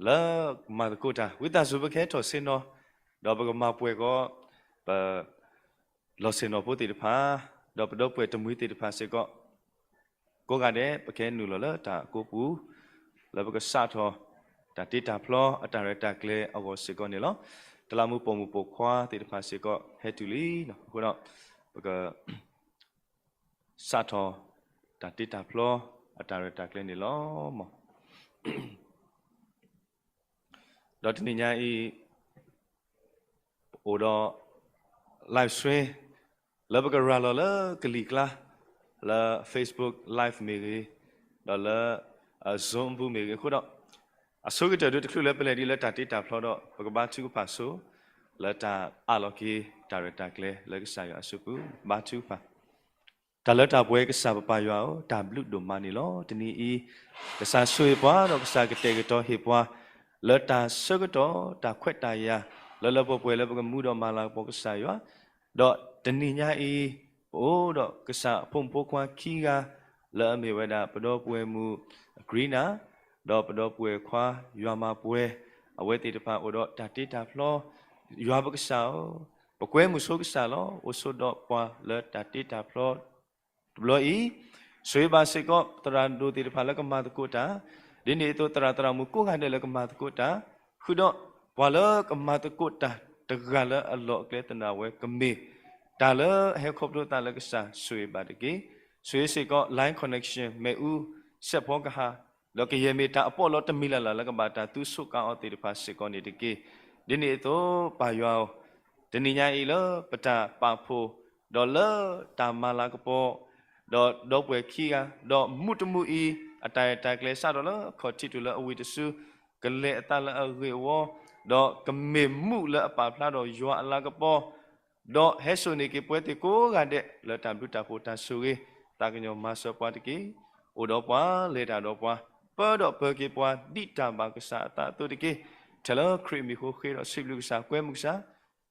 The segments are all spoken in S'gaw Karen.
လၢကမၤသကိးတၢ် ဝံသးစူၤ ပကဟဲထီၣ်ဆ့ၣ်နီၤ ဒီးပကမၤပှဲၤဃီၤ ပ လီၢ်ဆ့ၣ်နီၤဖိသ့ၣ်တဖၣ် ဒီးပဒီပုၢ်ဝဲၢ်တမှံၤသ့ၣ်တဖၣ်စ့ၢ်ကီး ကိးဂၤဒဲး ပကဟဲနုာ်လီၤလၢတၢ်ကိးပူၤ လၢပကစးထီၣ် တၢ်တ့တၢ်ဖျီအတၢ်ရဲၣ်တၢ်ကျဲၤအဂီၢ်စ့ၢ်ကီးန့ၣ်လီၤ. တလးမူးပိာ်မုၣ်ပိာ်ခွါသ့ၣ်တဖၣ်စ့ၢ်ကီး ဟဲတုၤလံနီၤ. အဃိဒီး ပက စးထီၣ် တၢ်တ့တၢ်ဖျီအတၢ်ရဲၣ်တၢ်ကျဲၤန့ၣ်လီၤ. ဒီးတနံၤညါအံၤ ပအိၣ်ဒီး live stream လၢပကရၤလီၤလၢကလံၤကျါ လၢ Facebook Live မ့ၢ်ဂ့ၤ, ဒီးလၢ Zoom ပူၤမ့ၢ်ဂ့ၤအဃိဒီး အဆိကတၢၢ်ဒုးတချုးလၢပလဲၤဒ်လၢတၢ်တ့တၢ်ဖျီဒီး ပကဘါထုကဖၣ်ဆိ လၢတၢ်အးလီၤက့ၤတၢ်ရဲၣ်တၢ်ကျဲၤလၢကစၢ်ယွၤအစုပူၤ ဘါထုကဖၣ် တၢ်လၢတၢ်ပှဲၤကစၢ်ပပၢ်ယွၤဧၢ, တၢ်ဘျုးဒိၣ်မးန့ၣ်လီၤ. တနံၤအံၤ ကစၢ်ဆိၣ်ဂ့ၤပှၤဒီးကစၢ်ကတဲာ်ကတီၤဟ့ၣ်ပှၤ လၢတၢ်ဆၢကတီၢ်တၢ်ခွဲးတၢ်ယာ် လၢလၢပှဲၤပှဲၤလၢပကမူဒီးမၤလၤကပီၤကစၢ်ယွၤ, ဒီးတနံၤညါအံၤ ပအိၣ်ဒီးကစၢ်အဖိမုၣ်ဖိခွါခံဂၤ လၢအမ့ၢ်ဝဲဒၣ်ပဒီပုၢ်ဝဲၢ်မုၣ် Grina ဒီးပဒီပုၢ်ဝဲၢ်ခွါယွၤမၤပှဲၤ အဝဲသ့ၣ်တဖၣ်အိၣ်ဒီးတၢ်တ့တၢ်ဖျီ ယွၤပကစၢ်ဧၢ, ပကွဲမုာ်ဆိကစၢ်လီၤ. အိၣ်ဆိးဒီးပှၤလၢတၢ်တ့တၢ်ဖျီ တဘျီအံၤ, ဆိၣ်ဂ့ၤဘၣ်စ့ၢ်ကီး သရၣ်ဒိၣ်သ့ၣ်တဖၣ်လၢကမၤသကိးတၢ်, ဒ်န့ၣ်အသိး သရၣ်သရၣ်မုၣ်ကိးဂၤဒဲးလၢကမၤသကိးတၢ်, ဃုာ်ဒီးပှၤလၢကမၤသကိးတၢ်တဂၤလၢအလီၢ်အကျဲသနာ်ဝဲကမ့ၢ် တၢ်လၢအဟဲခီဖျိသးလၢကစၢ်ဆိၣ်ဂ့ၤဘၣ်တက့ၢ်. ဆိၣ်ဂ့ၤစ့ၢ်ကီး Line Connection မ့ၣ်အူ စဲးဖီကဟၣ် ဒီးကယဲၢ်မ့ၢ်တၢ်အပီးလီတမံၤလၢ်လၢ်လၢကဘၣ်တၢ်သူဆိးကါအီၤသ့ၣ်တဖၣ်စ့ၢ်ကီးန့ၣ်တက့ၢ်. ဒ်န့ၣ်အသိး ပၢ်ယွၤဧၢ, တနံၤညါအံၤလၢပတၢ်ပာ်ဖှိၣ် ဒီးလၢတၢ်မၤလၤကပီၤ ဒီးဒီပုၢ်ဝဲၢ်ခံဂၤ ဒီးမုၢ်တမုၢ်အံၤ အတၢ်ရဲၣ်တၢ်ကျဲၤစးထီၣ်လၢခီၣ်ထံးတုၤလၢအဝံၤတစု ကလဲၤအသးလၢအဂ့ၢ်အဝီ ဒီးကမ့ၢ်မုၢ်လၢအပာ်ဖျါဒီးယွၤအလၤကပီၤ ဒီးဟဲစိာ်န့ၢ်က့ၤပဝဲသ့ၣ်ကိးဂၤဒဲး လၢတၢ်ဘျုးတၢ်ဖှိၣ်တၢ်ဆိၣ်ဂ့ၤ သးကညီၤမၤစၢၤပှၤတက့ၢ်. အိၣ်ဒီးပှၤ လဲၤတၢ်ဒီးပှၤ ပၢဒီးပၢၤက့ၤပှၤ ဒ်တၢ်ဘၣ်ကစၢ်အသးအသိးတက့ၢ်. ထဲလၢခရံာ်မံၤဃိဃ့ဒီးစံးဘျုးကစၢ် ကွဲမုာ်ကစၢ်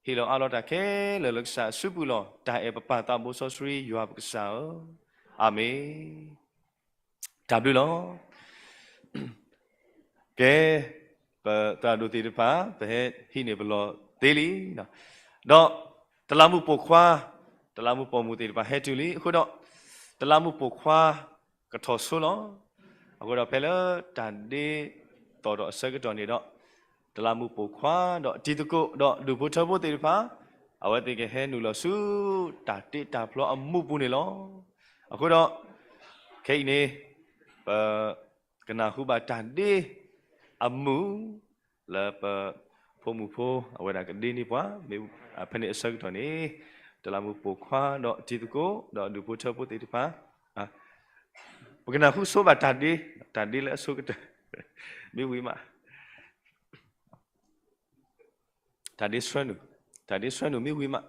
ဟ့ၣ်လီၤအးလီၤတၢ်ခဲလၢာ်လၢကစၢ်အစုပူၤလီၤ. တၢ်အဲၣ်ပပၢ်သးဘိစီဆှံယွၤပကစၢ်ဧၢ, အၤမ့ၣ်. တၢ်ဘျုးလီၤ. ကဲ, ပသရၣ်ဒိၣ်သ့ၣ်တဖၣ် ပဟဲဟံးန့ၢ်ပလီၢ်သ့လံ. ဒီးတလးမူးပိာ်ခွါ, တလးမူးပိာ်မုၣ်သ့ၣ်တဖၣ်ဟဲတုၤလံ. အဃိဒီး တလးမူးပိာ်ခွါ ကထီၣ်ဆိလီၤ. အဃိဒီးဖဲလၢတၢ်ဒ့သီၣ်ထီၣ်အဆၢကတီၢ်န့ၣ်ဒီး တလးမူးပိာ်ခွါ ဒီးတံၤသကိး ဒီးဒူၣ်ဖိထၢဖိသ့ၣ်တဖၣ် အဝဲသ့ၣ်ကဟဲနုာ်လီၤဆူ တၢ်တ့တၢ်ဖျီအမူးပူၤန့ၣ်လီၤ. အဃိဒီး ခဲအံၤန့ၣ် ပကနၢ်ဟူဘၣ်တၢ်ဒ့အမုာ် လၢပဖိမုၣ်ဖိ အဝဲဒၣ်ကဒ့န့ၢ်ပှၤ မ့ၢ်ဖဲန့ၣ်အဆၢကတီၢ်န့ၣ် တလးမူးပိာ်ခွါ ဒီးတံၤသကိး ဒီးဒူၣ်ဖိထၢဖိသ့ၣ်တဖၣ် ပကနၢ်ဟူဆိဘၣ်တၢ်ဒ့, တၢ်ဒ့လၢအဆိကတၢၢ် မ့ၢ်ဝံၤမး, တၢ်ဒ့ဆှၢနုာ်, တၢ်ဒ့ဆှၢနုာ်မ့ၢ်ဝံၤမး,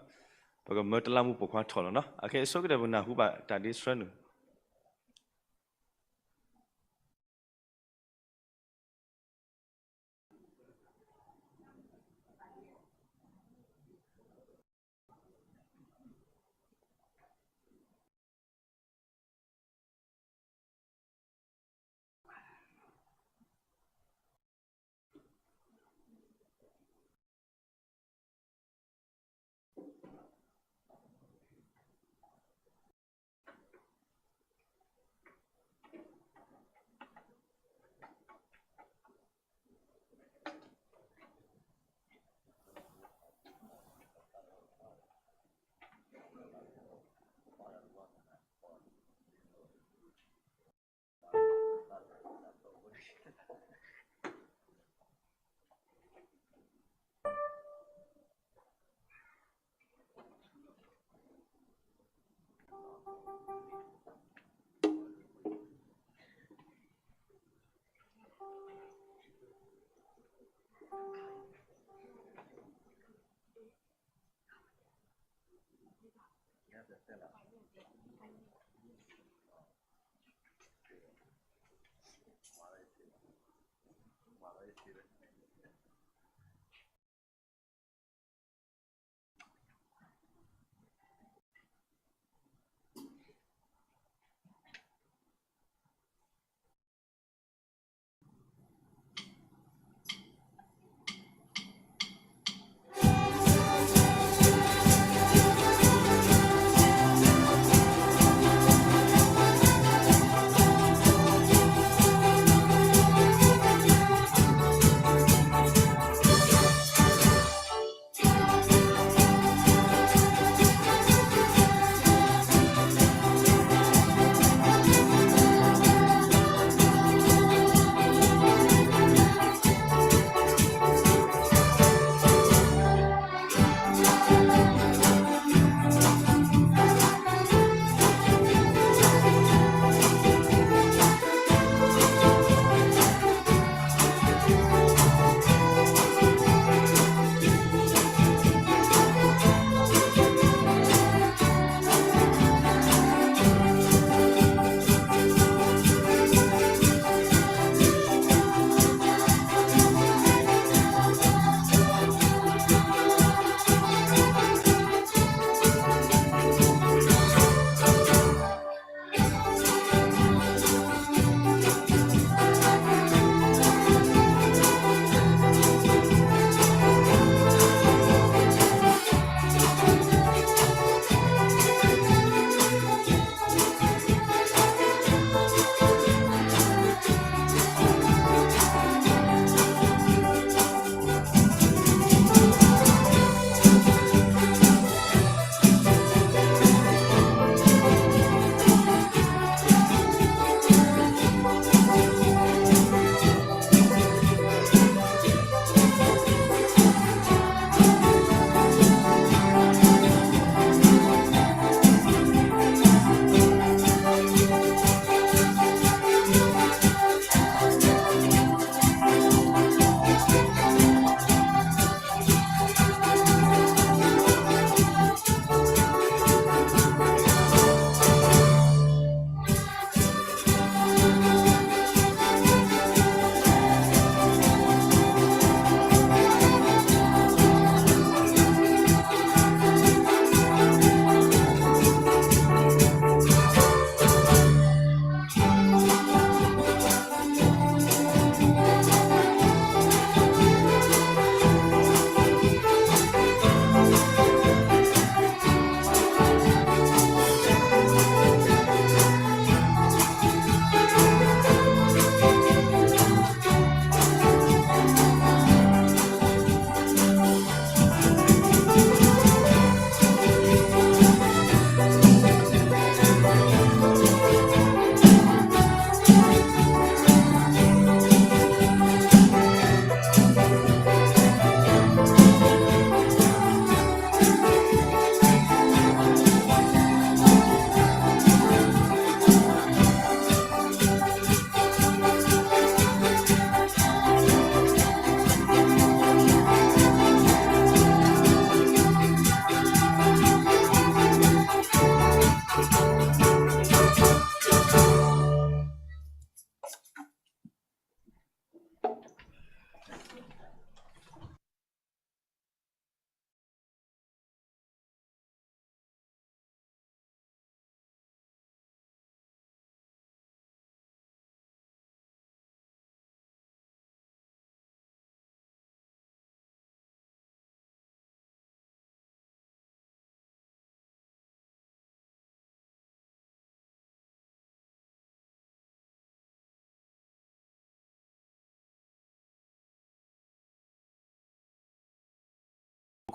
ပကမၢတလးမူးပိာ်ခွါထီၣ်လီၤနီၤ. အခဲအံၤအဆိကတၢၢ် ပကနၢ်ဟူဘၣ်တၢ်ဒ့ဆှၢနုာ်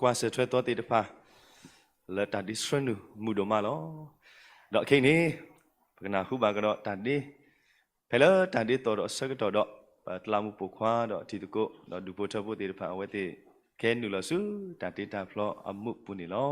ကွၢ်ဆၢထွဲသီသ့ၣ်တဖၣ် လၢတၢ်ဒ့ဆှၢနုာ်မုာ်ဒိၣ်မးလီၤ. ဒီးခဲအံၤန့ၣ် ပကနၢ်ဟူဘၣ်ကဒီးတၢ်ဒ့ ဖဲလၢတၢ်ဒ့သိးဒီးအဆၢကတီၢ်ဒီး ပတလးမူးပိာ်ခွါဒီးတံၤသကိး ဒီးဒူၣ်ဖိထၢဖိသ့ၣ်တဖၣ် အဝဲသ့ၣ်ကဟဲနုာ်လီၤဆူတၢ်တ့တၢ်ဖျီအမူးအပူၤန့ၣ်လီၤ.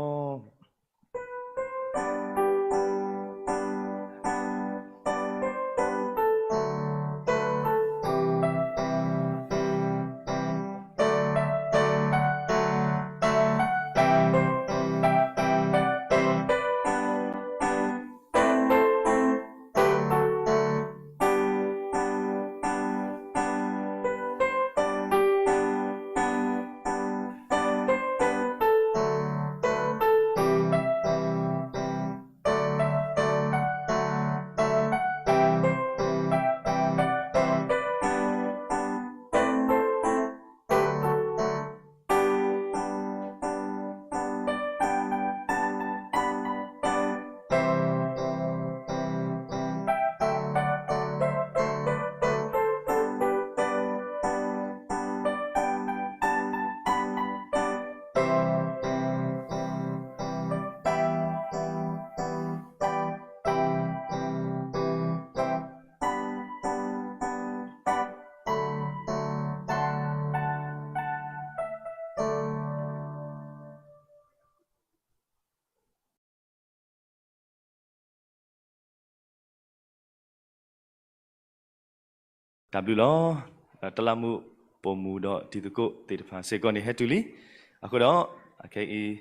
တၢ်ဘျုးလီၤ. တလးမူးပိာ်မုၣ်ဒီးတံၤသကိးသ့ၣ်တဖၣ်စ့ၢ်ကီးန့ၣ် ဟဲတုၤလံ. အဃိဒီး အခဲအံၤ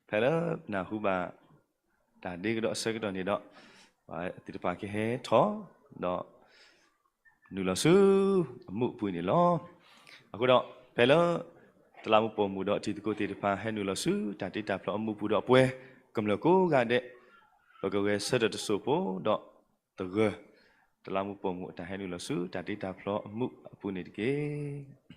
ဖဲလၢပနၢ်ဟူဘၣ် တၢ်ဒ့ကဒီးအဆၢကတီၢ်န့ၣ်ဒီး ပှၤသ့ၣ်တဖၣ်ကဟဲထီၣ် ဒီး နုာ်လီၤဆူ အမူးအပူၤန့ၣ်လီၤ. အဃိဒီး ဖဲလၢ တလးမူးပိာ်မုၣ်ဒီးတံၤသကိးသ့ၣ်တဖၣ် ဟဲနုာ်လီၤဆူ တၢ်တ့တၢ်ဖျီအမူးအပူၤဒီး ပှၤကမျၢၢ်ကိးဂၤဒဲး ပကဂဲၤဆၢထၢၣ်တစိၢ်ဖိဒီး သဂၢၢ် တလးမူးပိာ်မုၣ်အတၢ်ဟဲနုာ်လီၤဆူ တၢ်တ့တၢ်ဖျီအမူးအပူၤန့ၣ်တက့ၢ်.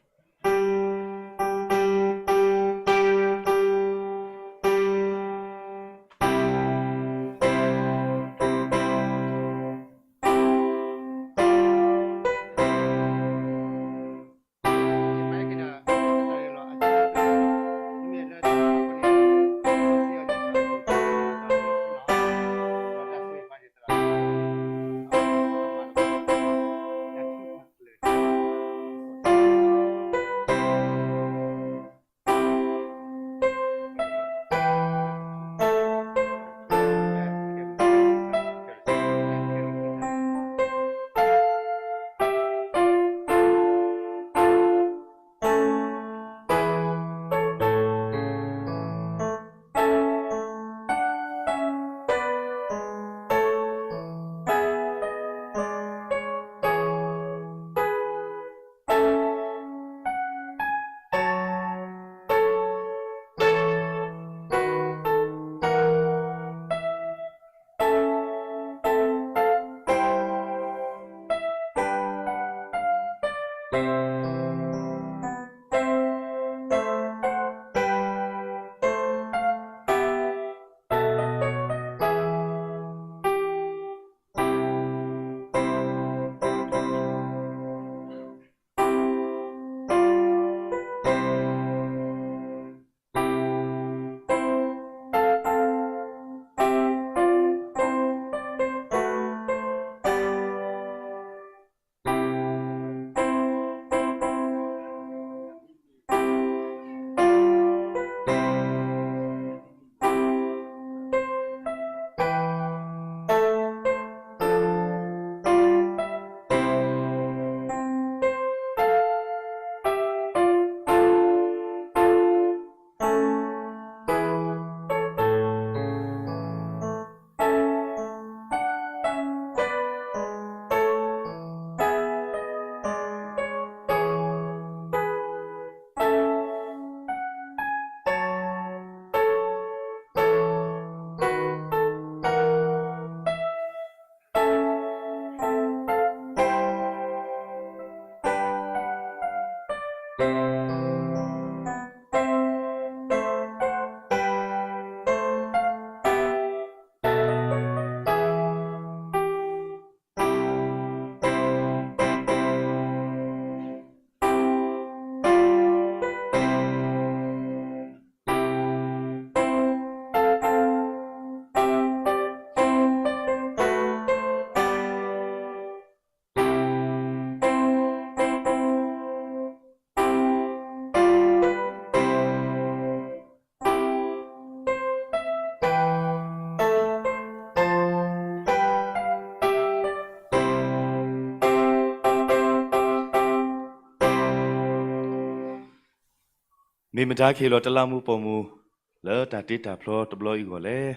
မ့ၢ်မတၤကဟ့ၣ်လီၤတလးမူးပိာ်မူၤ လၢတၢ်တ့တၢ်ဖျီတဘျီအံၤအဂီၢ်လဲၣ်.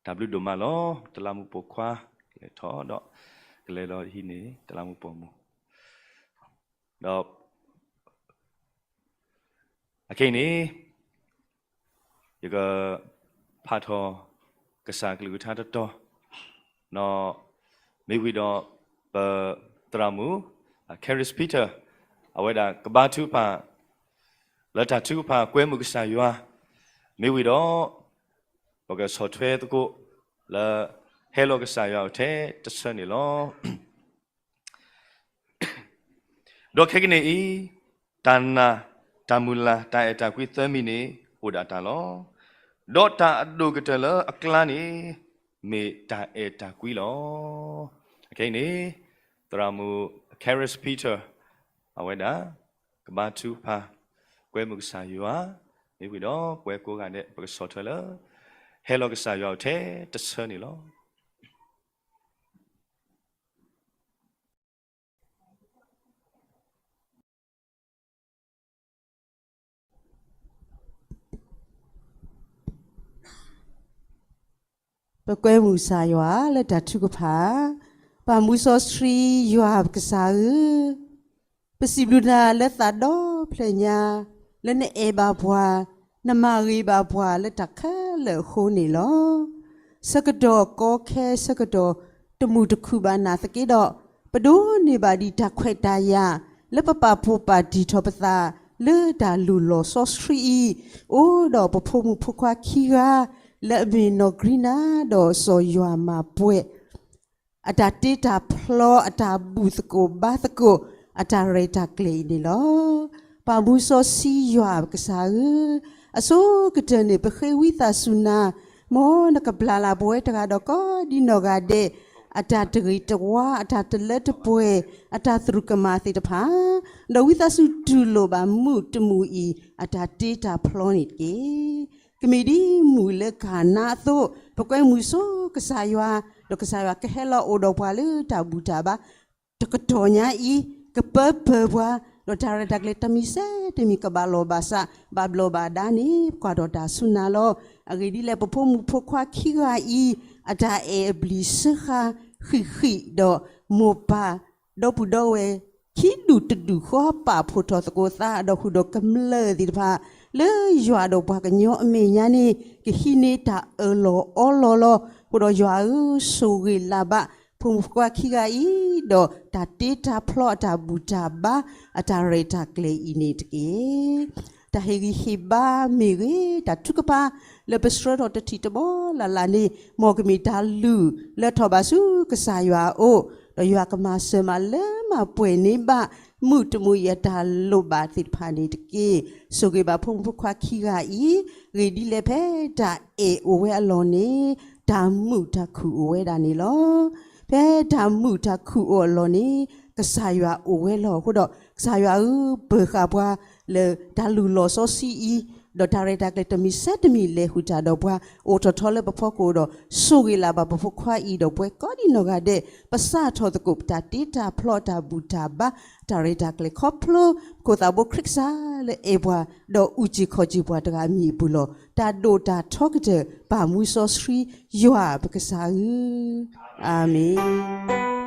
တၢ်ဘျုးဒိၣ်မးလီၤ. တလးမူးပိာ်ခွါ လဲၤထီၣ်ဒီး ကလဲၤလီၤဟံးန့ၢ် တလးမူးပိာ်မူၤ ဒီး အခဲအံၤန့ၣ် ယကဖးထီၣ်ကစၢ်ကလုၢ်ကထါတတီၤ, ဒီးမ့ၢ်ဝံၤဒီး ပသရၣ်မုၣ် Charis Peter အဝဲဒၣ်ကဘါထုကဖၣ် လၢတၢ်ထုကဖၣ်ကွဲမုာ်ကစၢ်ယွၤ, မ့ၢ်ဝံၤဒီး ပကဆီၣ်ထွဲသကိး လၢဟဲလီၤကစၢ်ယွၤအအိၣ်ထဲတဆၢန့ၣ်လီၤ. ဒီးခဲကနံၣ်အံၤ တၢ်နာ် တၢ်မုၢ်လၢ် တၢ်အဲၣ်တၢ်ကွံသၢမံၤန့ၣ် အိၣ်ဒၣ်တၢ်လီၤ. ဒီးတၢ်အဒိၣ်ကတၢၢ်လၢအကျါန့ၣ် မ့ၢ်တၢ်အဲၣ်တၢ်ကွံလီၤ. အခဲအံၤန့ၣ် သရၣ်မုၣ် Charis Peter အဝဲဒၣ် ကဘါထုကဖၣ် ကွဲမုာ်ကစၢ်ယွၤ, မ့ၢ်ဝံၤဒီးပဝဲကိးဂၤဒဲး ပကဆီၣ်ထွဲလၢ ဟဲလီၤကစၢ်ယွၤအအိၣ်ထဲတဆၢန့ၣ်လီၤ. ပကွဲမုာ်ကစၢ်ယွၤလၢတၢ်ထုကဖၣ်, ပၢ်မူစီဆှံယွၤပကစၢ်ဧၢ, ပစံးဘျုးနၤလၢသးဒီဖျၢၣ်ညါ, လၢနအဲၣ်ဘၣ်ပှၤ, နမၤဂ့ၤဘၣ်ပှၤလၢတၢ်ခဲလၢာ်အဃိန့ၣ်လီၤ. ဆၢကတီၢ်ကီခဲ ဆၢကတီၢ်တမုာ်တခုၣ်ဘၣ်နၤသက့ဒီး, ပဒိးန့ၢ်ဘၣ်ဒံးတၢ်ခွဲးတၢ်ယာ် လၢပပာ်ဖှိၣ်ပာ်တံၢ်ထီၣ်ပသး လၢတၢ်လုၢ်လီၢ်စီဆှံအံၤ, အိၣ်ဒီးပဖိမုၣ်ဖိခွါခံဂၤ, လၢအမ့ၢ်နီၢ်ကရံနါဒီးစီၤယွၤမၤပှဲၤ အတၢ်တ့တၢ်ဖျီ အတၢ်ဘူၣ်သကိးဘါသကိး အတၢ်ရဲၣ်တၢ်ကျဲၤအံၤန့ၣ်လီၤ. ပၢ်မူစီဆှံယွၤပကစၢ်ဧၢ, အဆိကတၢၢ်န့ၣ် ပဃ့ဝံသးစူၤနၤ, မ်နကဘျါလၢပဝဲတဂၤဒီးကိးဒံနီၢ်ဂၤဒဲး အတၢ်တဂ့ၤတဝါ အတၢ်တလၢတပှဲၤ အတၢ်သရူးကမၣ်သ့ၣ်တဖၣ်, ဒီးဝံသးစူၤတူၢ်လိာ်ဘၣ်မုၢ်တမုၢ်အံၤ အတၢ်တ့တၢ်ဖျီန့ၣ်တက့ၢ်. ကမ့ၢ်ဒ်မုၢ်လၢကၤနါအသိး ပကွဲမုာ်ဆိကစၢ်ယွၤ, ဒီးကစၢ်ယွၤကဟဲလီၤအိၣ်ဒီးပှၤလၢတၢ်ဘူၣ်တၢ်ဘါ တကတီၢ်ညါအံၤ, ကပၢပၢၢ်ပှၤ, ဒီးတၢ်ရဲၣ်တၢ်ကျဲၤတမံၤစဲတမံၤကဘၣ်လီၢ်ဘၣ်စး ဘၣ်ဘျီးဘၣ်ဒါန့ၣ် ပကွၢ်ထီၣ်တၢ်ဆူနၤလီၤ. အဂ့ၢ်ဒ်လဲၣ် ပဖိမုၣ်ဖိခွါခံဂၤအံၤ အတၢ်အဲၣ်အဘျံးစၢဃာ်ဃံးဃံးဒီး မိၢ်ပၢ် ဒီပုၢ်ဒီဝဲၢ် ခံဒူၣ်တဒူၣ်ဃီ ပာ်ဖှိၣ်ထီၣ်သကိးသး ဒီးဃုာ်ဒီးကမျၢၢ်သ့ၣ်တဖၣ် လၢယွၤဒီးပှၤကညီအမဲာ်ညါန့ၣ် ကဟံးန့ၢ်တၢ်အၢၣ်လီၤအီလီၤလီၤ. အဃိဒီးယွၤဧၢ, ဆိၣ်ဂ့ၤလၢ်ဘၣ် ဖိမုၣ်ဖိခွါခံဂၤအံၤ, ဒီးတၢ်တ့တၢ်ဖျီအတၢ်ဘူၣ်တၢ်ဘါ အတၢ်ရဲၣ်တၢ်ကျဲၤအံၤန့ၣ်တက့ၢ်. တၢ်ဟ့ၣ်ဂံၢ်ဟ့ၣ်ဘါမ့ၢ်ဂ့ၤ, တၢ်ထုကဖၣ်လၢပဆှၢထီၣ်တထံၣ်တဘီလၢ်လၢ်န့ၣ်, မ်ကမ့ၢ်တၢ်လုၢ်လၢထီၣ်ဘၣ်ဆူကစၢ်ယွၤအအိၣ်, ဒီးယွၤကမၤစၢၤမၤလၢမၤပှဲၤန့ၢ်ဘၣ် မုၢ်တမုၢ်အံၤအတၢ်လိၣ်ဘၣ်သ့ၣ်တဖၣ်န့ၣ်တက့ၢ်. ဆိၣ်ဂ့ၤဘၣ်ဖိမုၣ်ဖိခွါခံဂၤအံၤ, ဂ့ၢ်ဒ်လဲၣ်ဖဲတၢ်အဲၣ်အိၣ်ဝဲအလီၢ်န့ၣ်, တၢ်မုာ်တၢ်ခုၣ်အိၣ်ဝဲဒၣ်န့ၣ်လီၤ. ဖဲတၢ်မုာ်တၢ်ခုၣ်အိၣ်အလီၢ်န့ၣ်, ကစၢ်ယွၤအိၣ်ဝဲလီၤ. အဃိဒီး ကစၢ်ယွၤဧၢ, ပၢၤဃာ်ပှၤလၢတၢ်လုၢ်လီၢ်စီဆှံအံၤ, ဒီးတၢ်ရဲၣ်တၢ်ကျဲၤတမံၤစဲတမံၤလဲၤဃုာ်တၢ်ဒီးပှၤ အိၣ်ထီၣ်ထီလၢပဖီခိၣ်ဒီး ဆိၣ်ဂ့ၤလၢ်ဘၣ်ပဖိခွါအံၤဒီးပဝဲကိးဒံနီၢ်ဂၤဒဲး, ပစးထီၣ်သကိးပတၢ်တ့တၢ်ဖျီတၢ်ဘူၣ်တၢ်ဘါ တၢ်ရဲၣ်တၢ်ကျဲၤခီဖျိ ပခိၣ်သးဘိခရံာ်ကစၢ်လၢအဲၣ်ပှၤ ဒီးအုၣ်က့ၤခီၣ်က့ၤပှၤတဂၤအမံၤအပူၤလီၤ. တၢ်ဒိၣ်တၢ်ထီကတၢၢ် ပၢ်မူစီဆှံယွၤပကစၢ်ဧၢ, အၤမ့ၣ်.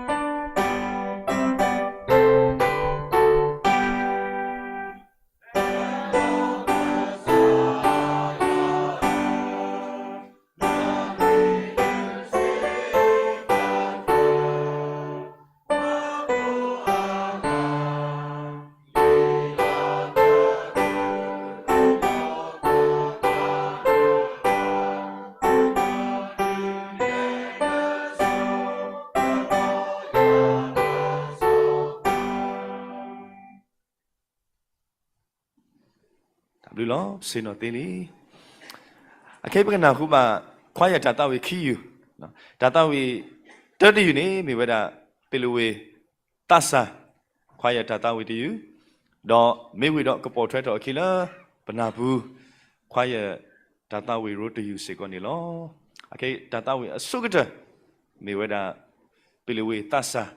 တၢ်ဘျုးလီၤ, ပဆ့ၣ်နီၤသ့လံ. အခဲအံၤပကနၢ်ဟူဘၣ် ခွါယၢ်တၢ်သးဝံၣ်ခံယုၢ်, တၢ်သးဝံၣ်တၢတယုၢ်န့ၣ် မ့ၢ်ဝဲဒၣ် ပ့လဝ့ၢ်သးစၢ် ခွါယၢ်တၢ်သးဝံၣ်တယုၢ်, ဒီးမ့ၢ်ဝံၤဒီးကပိာ်ထွဲထီၣ်အခံလၢ ပနၢ်ပူၤ ခွါယၢ်တၢ်သးဝံၣ်ရိတယုၢ်စ့ၢ်ကီးန့ၣ်လီၤ. အခဲအံၤတၢ်သးဝံၣ်အဆိကတၢၢ် မ့ၢ်ဝဲဒၣ် ပ့လဝ့ၢ်သးစၢ်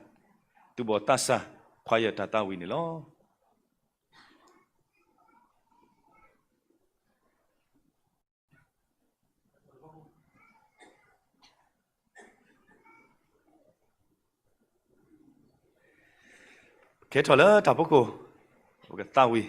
သုးဘီၣ်သးစၢ် ခွါယၢ်တၢ်သးဝံၣ်န့ၣ်လီၤ. ကဲထီၣ်လၢတၢ်ဖီခိၣ်, ပကသးဝံၣ်.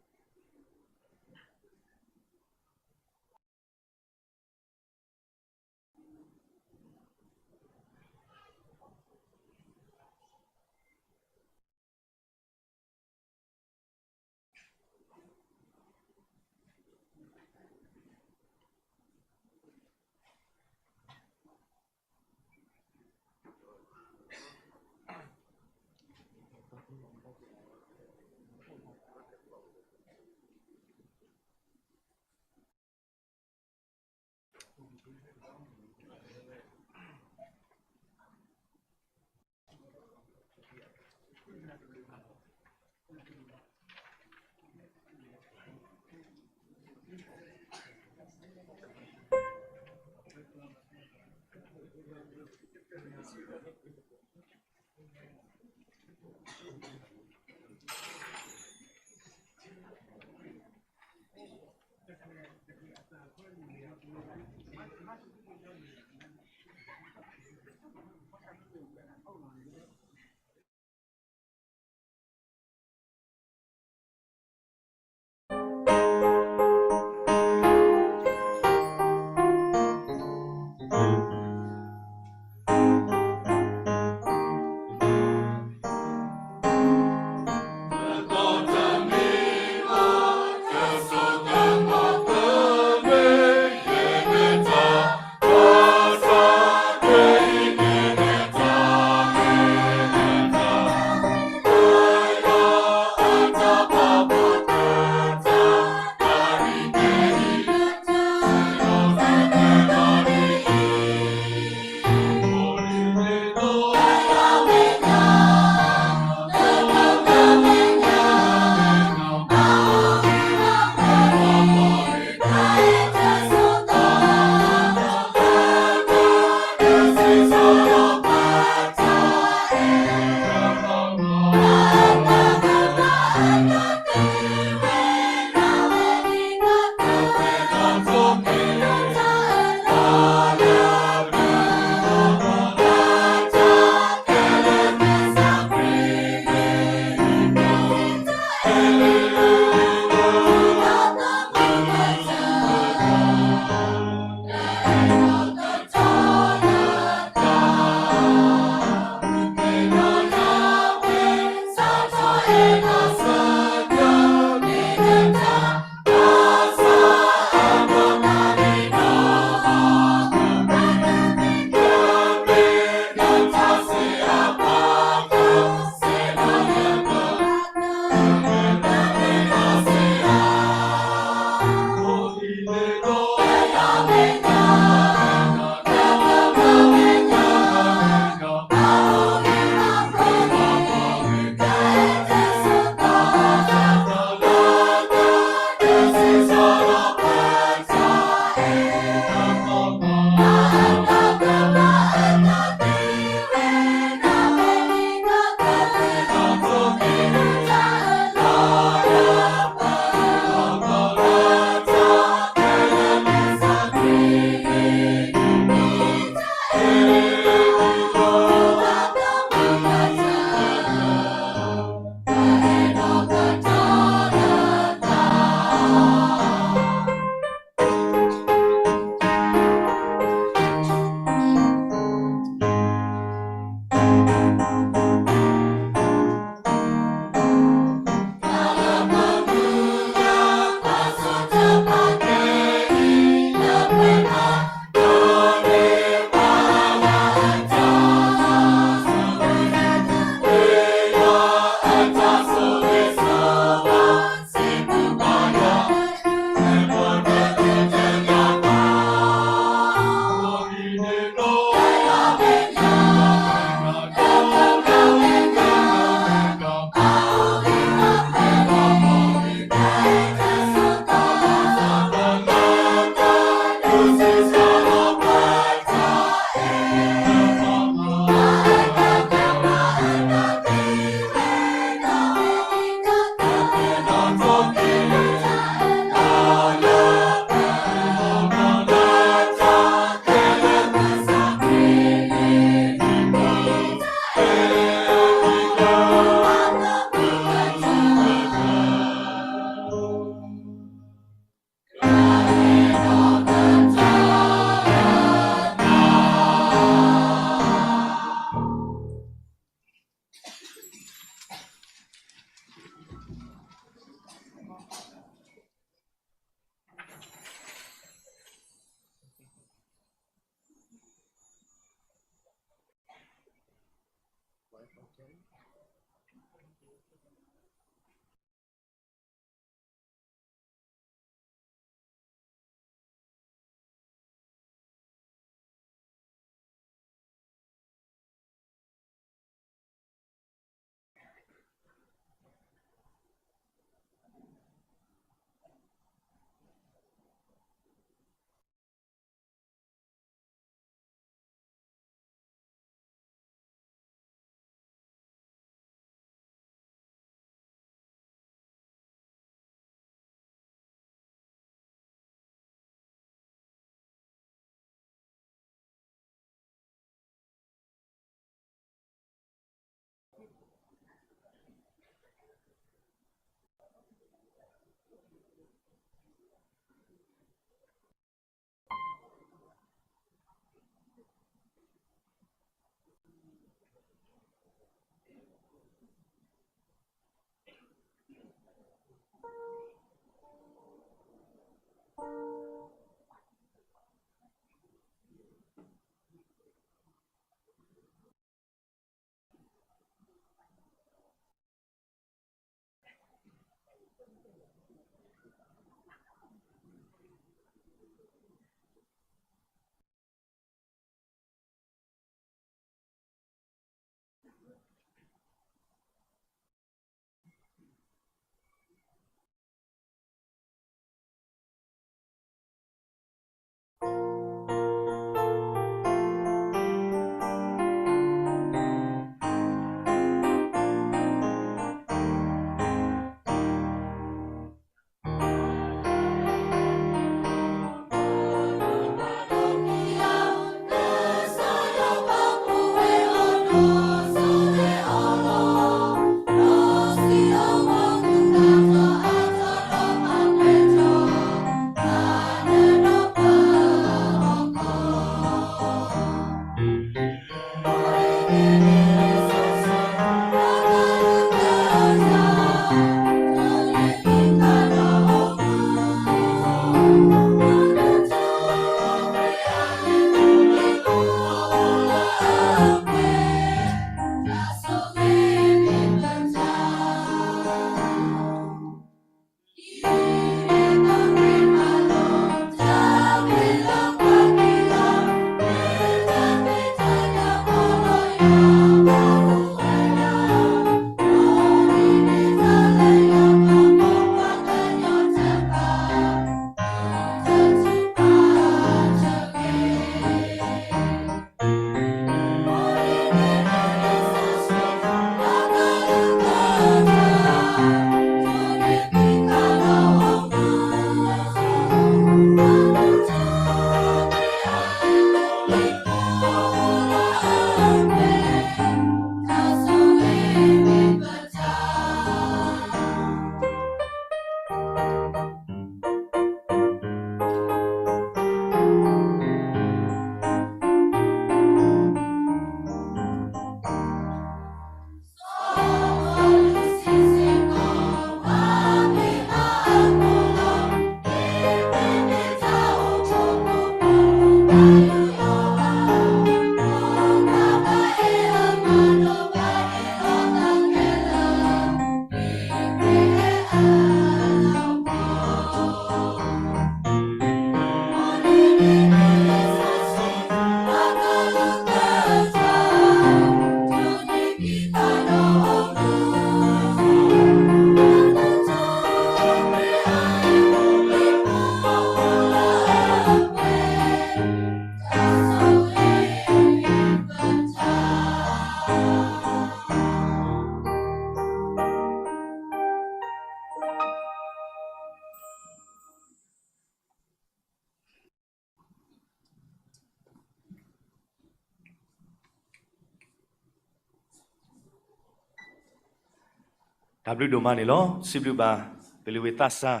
တၢ်ဘျုးဒိၣ်မးန့ၣ်လီၤ. စံးဘျုးဘၣ် ပလံၤဝံၤသးစၢ်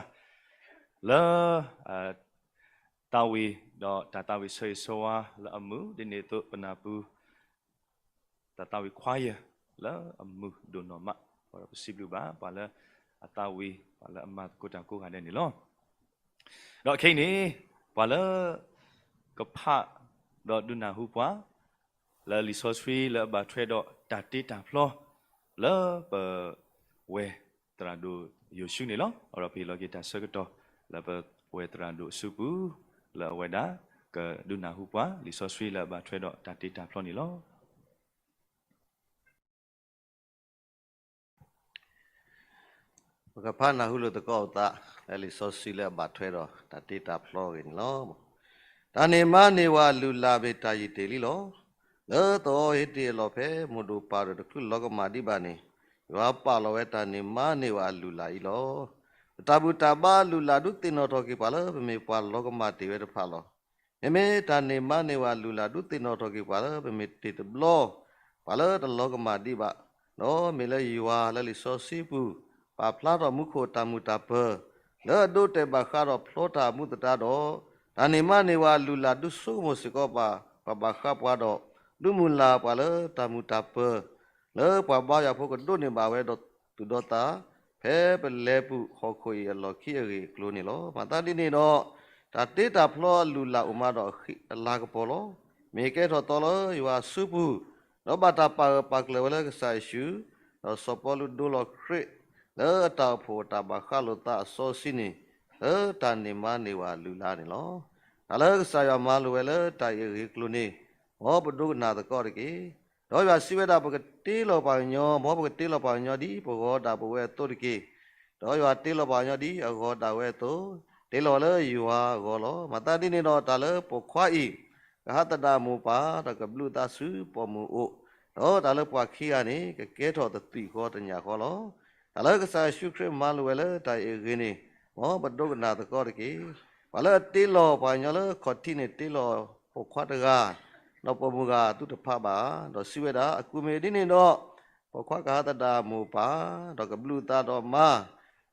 လၢ သးဝံၤဒီးတၢ်သးဝံၤဆၢဂ့ၤဆၢဝါလၢအမုာ် ဒ်န့ၣ်အသိးပနၢ်ပူၤ တၢ်သးဝံၤခွါယၢၢ်လၢအမုာ်ဒိၣ်နီၢ်မး, ဒီးပစံးဘျုးဘၣ်ပှၤလၢအသးဝံၤ ပှၤလၢအမၤသကိးတၢ်ကိးဂၤဒဲးန့ၣ်လီၤ. ဒီးခဲအံၤန့ၣ် ပှၤလၢ ကဖးဒီးဒုးနၢ်ဟူပှၤ လၢလံာ်စီဆှံလၢအဘၣ်ထွဲဒီးတၢ်တ့တၢ်ဖျီ လၢပဝဲသရၣ်ဒိၣ်ယိၤၡူန့ၣ်လီၤ. အဒီးပဟ့ၣ်လီၤက့ၤတၢ်ဆၢကတီၢ် လၢပဝဲသရၣ်ဒိၣ်အစုပူၤ လၢအဝဲဒၣ် ကဒုးနၢ်ဟူပှၤ လံာ်စီဆှံလၢအဘၣ်ထွဲဒီးတၢ်တ့တၢ်ဖျီန့ၣ်လီၤ. ပကဖးနၢ်ဟူလိာ်သကိးအသး လၢလံာ်စီဆှံလၢအဘၣ်ထွဲဒီးတၢ်တ့တၢ်ဖျီအဂ့ၢ်န့ၣ်လီၤ. တၢ်န့ၢ်မါန့ၢ်ဝၤအလုၢ်အလၢ်မ့ၢ်တၢ်ယံာ်တ့ၢ်လံလီၤ. လၢသဝီဟ့တ့ၢ်အလီၢ်ဖဲ မိၢ်ဒိၣ်ပၢ်ဒိၣ်တချုးလီၤကမၣ်ဒံးဘၣ်န့ၣ် ယွၤပာ်လီၤဝဲတၢ်န့ၢ်မါန့ၢ်ဝၤအလုၢ်အလၢ်အံၤလီၤ. ပတၢ်ဘူၣ်တၢ်ဘါအလုၢ်အလၢ်ဒုးသ့ၣ်နီၣ်ထီၣ်က့ၤပှၤလၢပမ့ၢ်ပှၤလီၤကမၣ်တ့ၢ်ဝဲတဖၣ်လီၤ. မ့မ့ၢ်တၢ်န့ၢ်မါန့ၢ်ဝၤအလုၢ်အလၢ် ဒုးသ့ၣ်နီၣ်ထီၣ်က့ၤပှၤလၢပမ့ၢ်တ့ၢ်တဘျီ ပှၤလၢတလီၤကမၣ်ဒံးဘၣ်, ဒီးမ့ၢ်လၢယွၤလၢလံာ်စီဆှံပူၤ ပာ်ဖျါထီၣ်မူခိၣ်တၢ်မုာ်တၢ်ပၢၤ လၢအဒိးတဲာ်ဘၣ်ဃးဒီးဖျီတၢ်အမူသတးဒီး, တၢ်န့ၢ်မါန့ၢ်ဝၤအလုၢ်အလၢ် ဒုးဆိကမိၣ်စ့ၢ်ကီးပှၤ ပှၤဘၣ်ဃးပှၤဒီး ဒုးမုၢ်လၢ်ပှၤလၢတၢ်မုာ်တၢ်ပၢၤ လၢပှၤဘါယွၤဖိကဒိးန့ၢ်ဘၣ်ဝဲဒီးသူၣ်ဒီးသး ဖဲပလဲၤပူၤဟီၣ်ခိၣ်အံၤအလီၢ်ခံအဂ့ၢ်အကျိၤန့ၣ်လီၤ. မၤသးဒ်န့ၣ်ဒီး တၢ်တ့တၢ်ဖျီအလုၢ်အလၢ်အိၣ်မးဒီးအလၤကပီၤလီၤ. မ့ၢ်ကဲထီၣ်သီလၢယွၤအစုပူၤ, ဒီးဘၣ်တၢ်ပာ်ဂၢၢ်ပာ်ကျၢၤဝဲလၢကစၢ်ယ့ၣ်ၡူး, ဒီးစီၤပီလူးဒိလီၤခရံာ် လၢအတၢ်အိၣ်ဖှိၣ်အတၢ်ဘၣ်ဃးလိာ်သးအစီဆှံန့ၣ် လၢတၢ်န့ၢ်မါန့ၢ်ဝၤအလုၢ်အလၢ်န့ၣ်လီၤ. တၢ်လၢကစၢ်ယွၤမၤလိာ်ဝဲလၢတၢ်အံၤအဂ့ၢ်အကျိၤန့ၣ် မ်ပဒိကနၣ်သကိးတက့ၢ်. ဒီးယွၤစံးဝဲဒၣ် ပကတ့လီၤပှၤကညီ, မ်ပကတ့လီၤပှၤကညီဒ်ပဂီၤဒၣ်ပဝဲအသိးတက့ၢ်. ဒီးယွၤတ့လီၤပှၤကညီဒ်အဂီၤဒၣ်ဝဲအသိး, တ့လီၤဝဲလၢယွၤအဂီၢ်လီၤ. မၤသးဒ်န့ၣ်ဒီး တၢ်လၢပိာ်ခွါအံၤ ကဟးသဒၣ်မိၢ်ပၢ်, ဒီးကဘျုးသးဆူပိာ်မုၣ်အအိၣ်, ဒီးတၢ်လၢပှၤခံဂၤန့ၣ် ကကဲထီၣ်တသွံၣ်ဃီတညၣ်ဃီလီၤ. တၢ်လၢကစၢ်ယ့ၣ်ၡူးခရံာ်မၤလိာ်ဝဲလၢတၢ်အံၤအဂ့ၢ်န့ၣ် မ်ပဒိကနၣ်သကိးတက့ၢ်. ပှၤလၢအတ့လီၤပှၤကညီလၢခီၣ်ထံးန့ၣ် တ့လီၤပိာ်ခွါတဂၤ, ဒီးပိာ်မုၣ်ဂၤသုတဖးဘၣ်. ဒီးစံးဝဲဒၣ်, အကူၣ်မ့ၢ်ဒ်န့ၣ်ဒီး ပိာ်ခွါကဟးသဒၣ်မိၢ်ပၢ်, ဒီးကဘျုးသးဒီးမါ,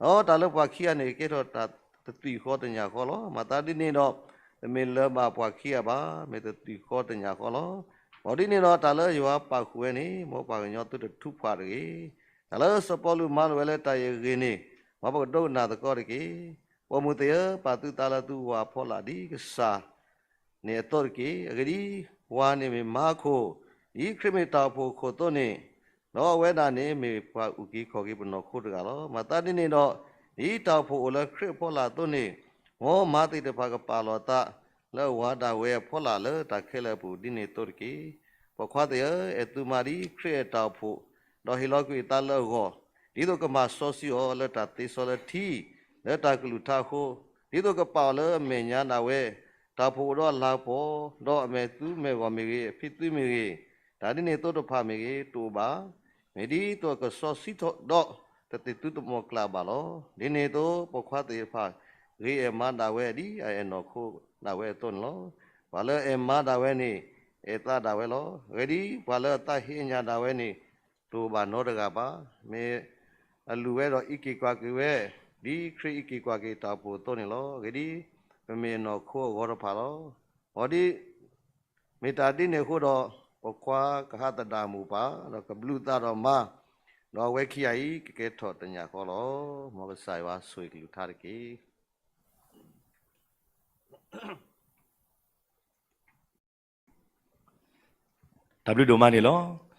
ဒီးတၢ်လၢပှၤခံဂၤန့ၣ် ကကဲထီၣ်တၢ်တသွံၣ်ဃီတညၣ်ဃီလီၤ. မၤသးဒ်န့ၣ်ဒီး တမ့ၢ်လၢၤဘၣ်ပှၤခံဂၤဘၣ်, မ့ၢ်တသွံၣ်ဃီတညၣ်ဃီလီၤ. မ်ဒ်န့ၣ်ဒီး တၢ်လၢယွၤပာ်ဃုာ်ဝဲန့ၣ် မ်ပှၤကညီသုတထုးဖးတဂ့ၤ. တၢ်လၢစီၤပီလူးမၤလိာ်ဝဲလၢတၢ်အံၤအဂ့ၢ်န့ၣ် မ်ပကဒိကနၣ်သကိးတက့ၢ်. ပိာ်မုၣ်သ့ၣ်ဧၢ, ပာ်သုသးလၢသုဝၤအဖီလာ်ဒ်ကစၢ် န့ၣ်အသိးတက့ၢ်. အဂ့ၢ်ဒ်အံၤ, ဝၤန့ၣ်မ့ၢ်မါအခိၣ်, ဒ်ခရံာ်မ့ၢ်တၢ်အိၣ်ဖှိၣ်အခိၣ်အသိးန့ၣ်, ဒီးအဝဲဒၣ်န့ၣ်မ့ၢ်ပှၤအုၣ်က့ၤခီၣ်က့ၤပနီၢ်ခိတဂၤလီၤ. မၤသးဒ်န့ၣ်ဒီး, ဒ်တၢ်အိၣ်ဖှိၣ်အိၣ်လၢခရံာ်အဖီလာ်အသိးန့ၣ်, မ်မါသ့ၣ်တဖၣ်ကပာ်လီၤအသးလၢအဝၤဒၣ်ဝဲအဖီလာ်လၢတၢ်ခဲလၢာ်အပူၤ ဒ်န့ၣ်အသိးတက့ၢ်. ပိာ်ခွါသ့ၣ်ဧၢ, အဲၣ်သုမါဒ်ခရံာ်အဲၣ်တၢ်အိၣ်ဖှိၣ်, ဒီးဟ့ၣ်လီၤကွံာ်အသးလၢအဂီၢ်, ဒ်သိးကမၤစီဆှံအီၤလၢတၢ်သ့စီလၢထံ, လၢတၢ်ကလုၢ်ကထါအဃိ, ဒ်သိးကပာ်အီၤလၢအမဲာ်ညါဒၣ်ဝဲ, တၢ်အိၣ်ဖှိၣ်အိၣ်ဒီးအလၤကပီၤ, ဒီးအမဲာ်သုမဲာ်ဂီၤမ့ၢ်ဂ့ၤ, အဖံသုမ့ၢ်ဂ့ၤ, တၢ်ဒ်န့ၣ်အသိးတဖၣ်မ့ၢ်ဂ့ၤ, တအိၣ်ဘၣ်. မ့ၢ်ဒ်သိးအကစီဆှံထီၣ်ဒီးတသ့ၣ်သုတမီၢ်ကျၢ်ဘၣ်လီၤ. ဒ်န့ၣ်အသိး ပိာ်ခွါသ့ၣ်တဖၣ် ဂ့ၤအဲၣ်မါဒၣ်ဝဲဒ်အအဲၣ်နီၢ်ခိဒၣ်ဝဲအသိးန့ၣ်လီၤ. ပှၤလၢအအဲၣ်မါဒၣ်ဝဲန့ၣ် အဲၣ်သးဒၣ်ဝဲလီၤ. အဂ့ၢ်ဒ်အံၤ, ပှၤလၢအသးဟ့အညါဒၣ်ဝဲန့ၣ် တအိၣ်ဘၣ်နီတဂၤဘၣ်. မ့ၢ်အလုၢ်ဝဲဒီးအံးက့ၤကွၢ်က့ၤဝဲ, ဒ်ခရံာ်အံးက့ၤကွၢ်က့ၤတၢ်အိၣ်ဖှိၣ်အသိးန့ၣ်လီၤ. အဂ့ၢ်ဒ်အံၤ, ပမ့ၢ်အနီၢ်ခိအဂီၤတဖၣ်လီၤ. အဂ့ၢ်ဒ်အံၤ, မ့ၢ်တၢ်ဒ်န့ၣ်အဃိဒီး, ပိာ်ခွါကဟးသဒၣ်မိၢ်ပၢ်, ဒီးကဘျုးသးဒီးမါ, ဒီးအဝဲခံဂၤအံၤ ကကဲထီၣ်တညၣ်ဃီလီၤ. မ်ကစၢ်ယွၤဆိၣ်ဂ့ၤကလုၢ်ကထါတက့ၢ်. တၢ်ဘျုးဒိၣ်မးန့ၣ်လီၤ. ဒီး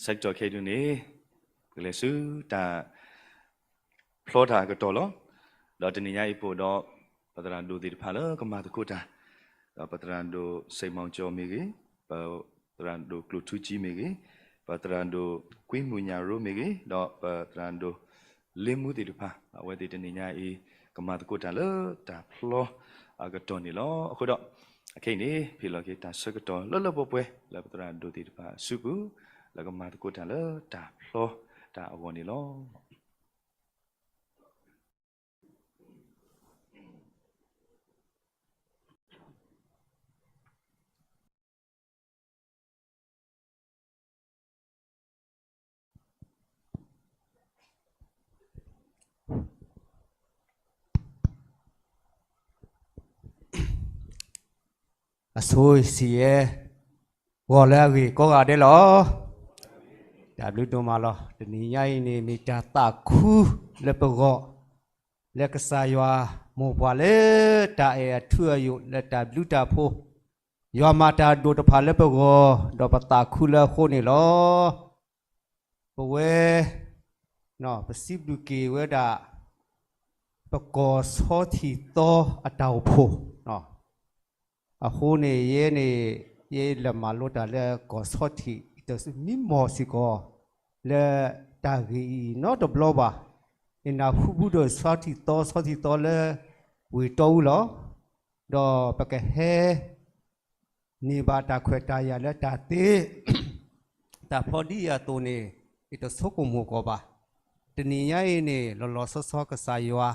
ဆၢကတီၢ်ခဲအံၤဒုန့ၣ်, ပကလဲၤဆူတၢ်ဖျီတၢ်အကတီၢ်လီၤ. ဒီးတနံၤညါအံၤပအိၣ်ဒီး ပသရၣ်ဒိၣ်သ့ၣ်တဖၣ်လၢကမၤသကိးတၢ်, ဒီးပသရၣ်ဒိၣ်စ့ၣ်မီၣ်ကၠီမ့ၢ်ဂ့ၤ, ပသရၣ်ဒိၣ်ကျိၣ်ထူကၠံမ့ၢ်ဂ့ၤ, ပသရၣ်ဒိၣ်ကွံမုၢ်ညၣ်ရိမ့ၢ်ဂ့ၤ, ဒီးပသရၣ်ဒိၣ် လ့မူသ့ၣ်တဖၣ်, အဝဲသ့ၣ်တနံၤညါအံၤ ကမၤသကိးတၢ်လၢတၢ်ဖျီအကတီၢ်န့ၣ်လီၤ. အဃိဒီး, အခဲအံၤန့ၣ် ပဟ့ၣ်လီၤက့ၤတၢ်ဆၢကတီၢ်လၢလၢပှဲၤပှဲၤ လၢပသရၣ်ဒိၣ်သ့ၣ်တဖၣ်အစုပူၤ, လၢကမၤသကိးတၢ်လၢတၢ်ဖျီတၢ်အဂီၢ်န့ၣ်လီၤ. အဆိစံးယဲ ဂီၤလၢအဂ့ၤကိးဂၤဒဲးလီၤ. တၢ်ဘျုးဒိၣ်မးလီၤ. တနံၤညါအံၤန့ၣ် မ့ၢ်တၢ်သးခုလၢပဂီၢ် လၢကစၢ်ယွၤမိၢ်ပှၢ်လၢတၢ်အဲၣ်အထူအယိာ် လၢတၢ်ဘျုးတၢ်ဖှိၣ်, ယွၤမၤတၢ်ဒိၣ်တဖၣ်လၢပဂီၢ် ဒီးပသးခုလၢအဃိန့ၣ်လီၤ. ပဝဲ ပစံးဘျုးက့ၤဝဲဒၣ် ပကီၢ်ဆီထံးသီအတၢ်အိၣ်ဖှိၣ် အဃိန့ၣ် ယဲန့ၣ် ယဲလဲၤမၤလိတၢ်လၢကီၢ်ဆီထံး တမံမီၢ်စ့ၢ်ကီး လၢတၢ်ဂ့ၢ်အံၤနီတဘျီဘၣ်. ယနၢ်ဟူဘူးဒီးဆီထံးသီ ဆီထံးသီလၢဝ့ၢ်တီအူလီၤ. ဒီးပကဟဲ န့ၢ်ဘၣ်တၢ်ခွဲးတၢ်ယာ်လၢတၢ်သ့ တၢ်ဖျီဒ်အံၤအသိးန့ၣ် ယတဆိကမိၣ်ကီးဘၣ်. တနံၤညါအံၤန့ၣ် လီၤလီၤဆီဆီကစၢ်ယွၤ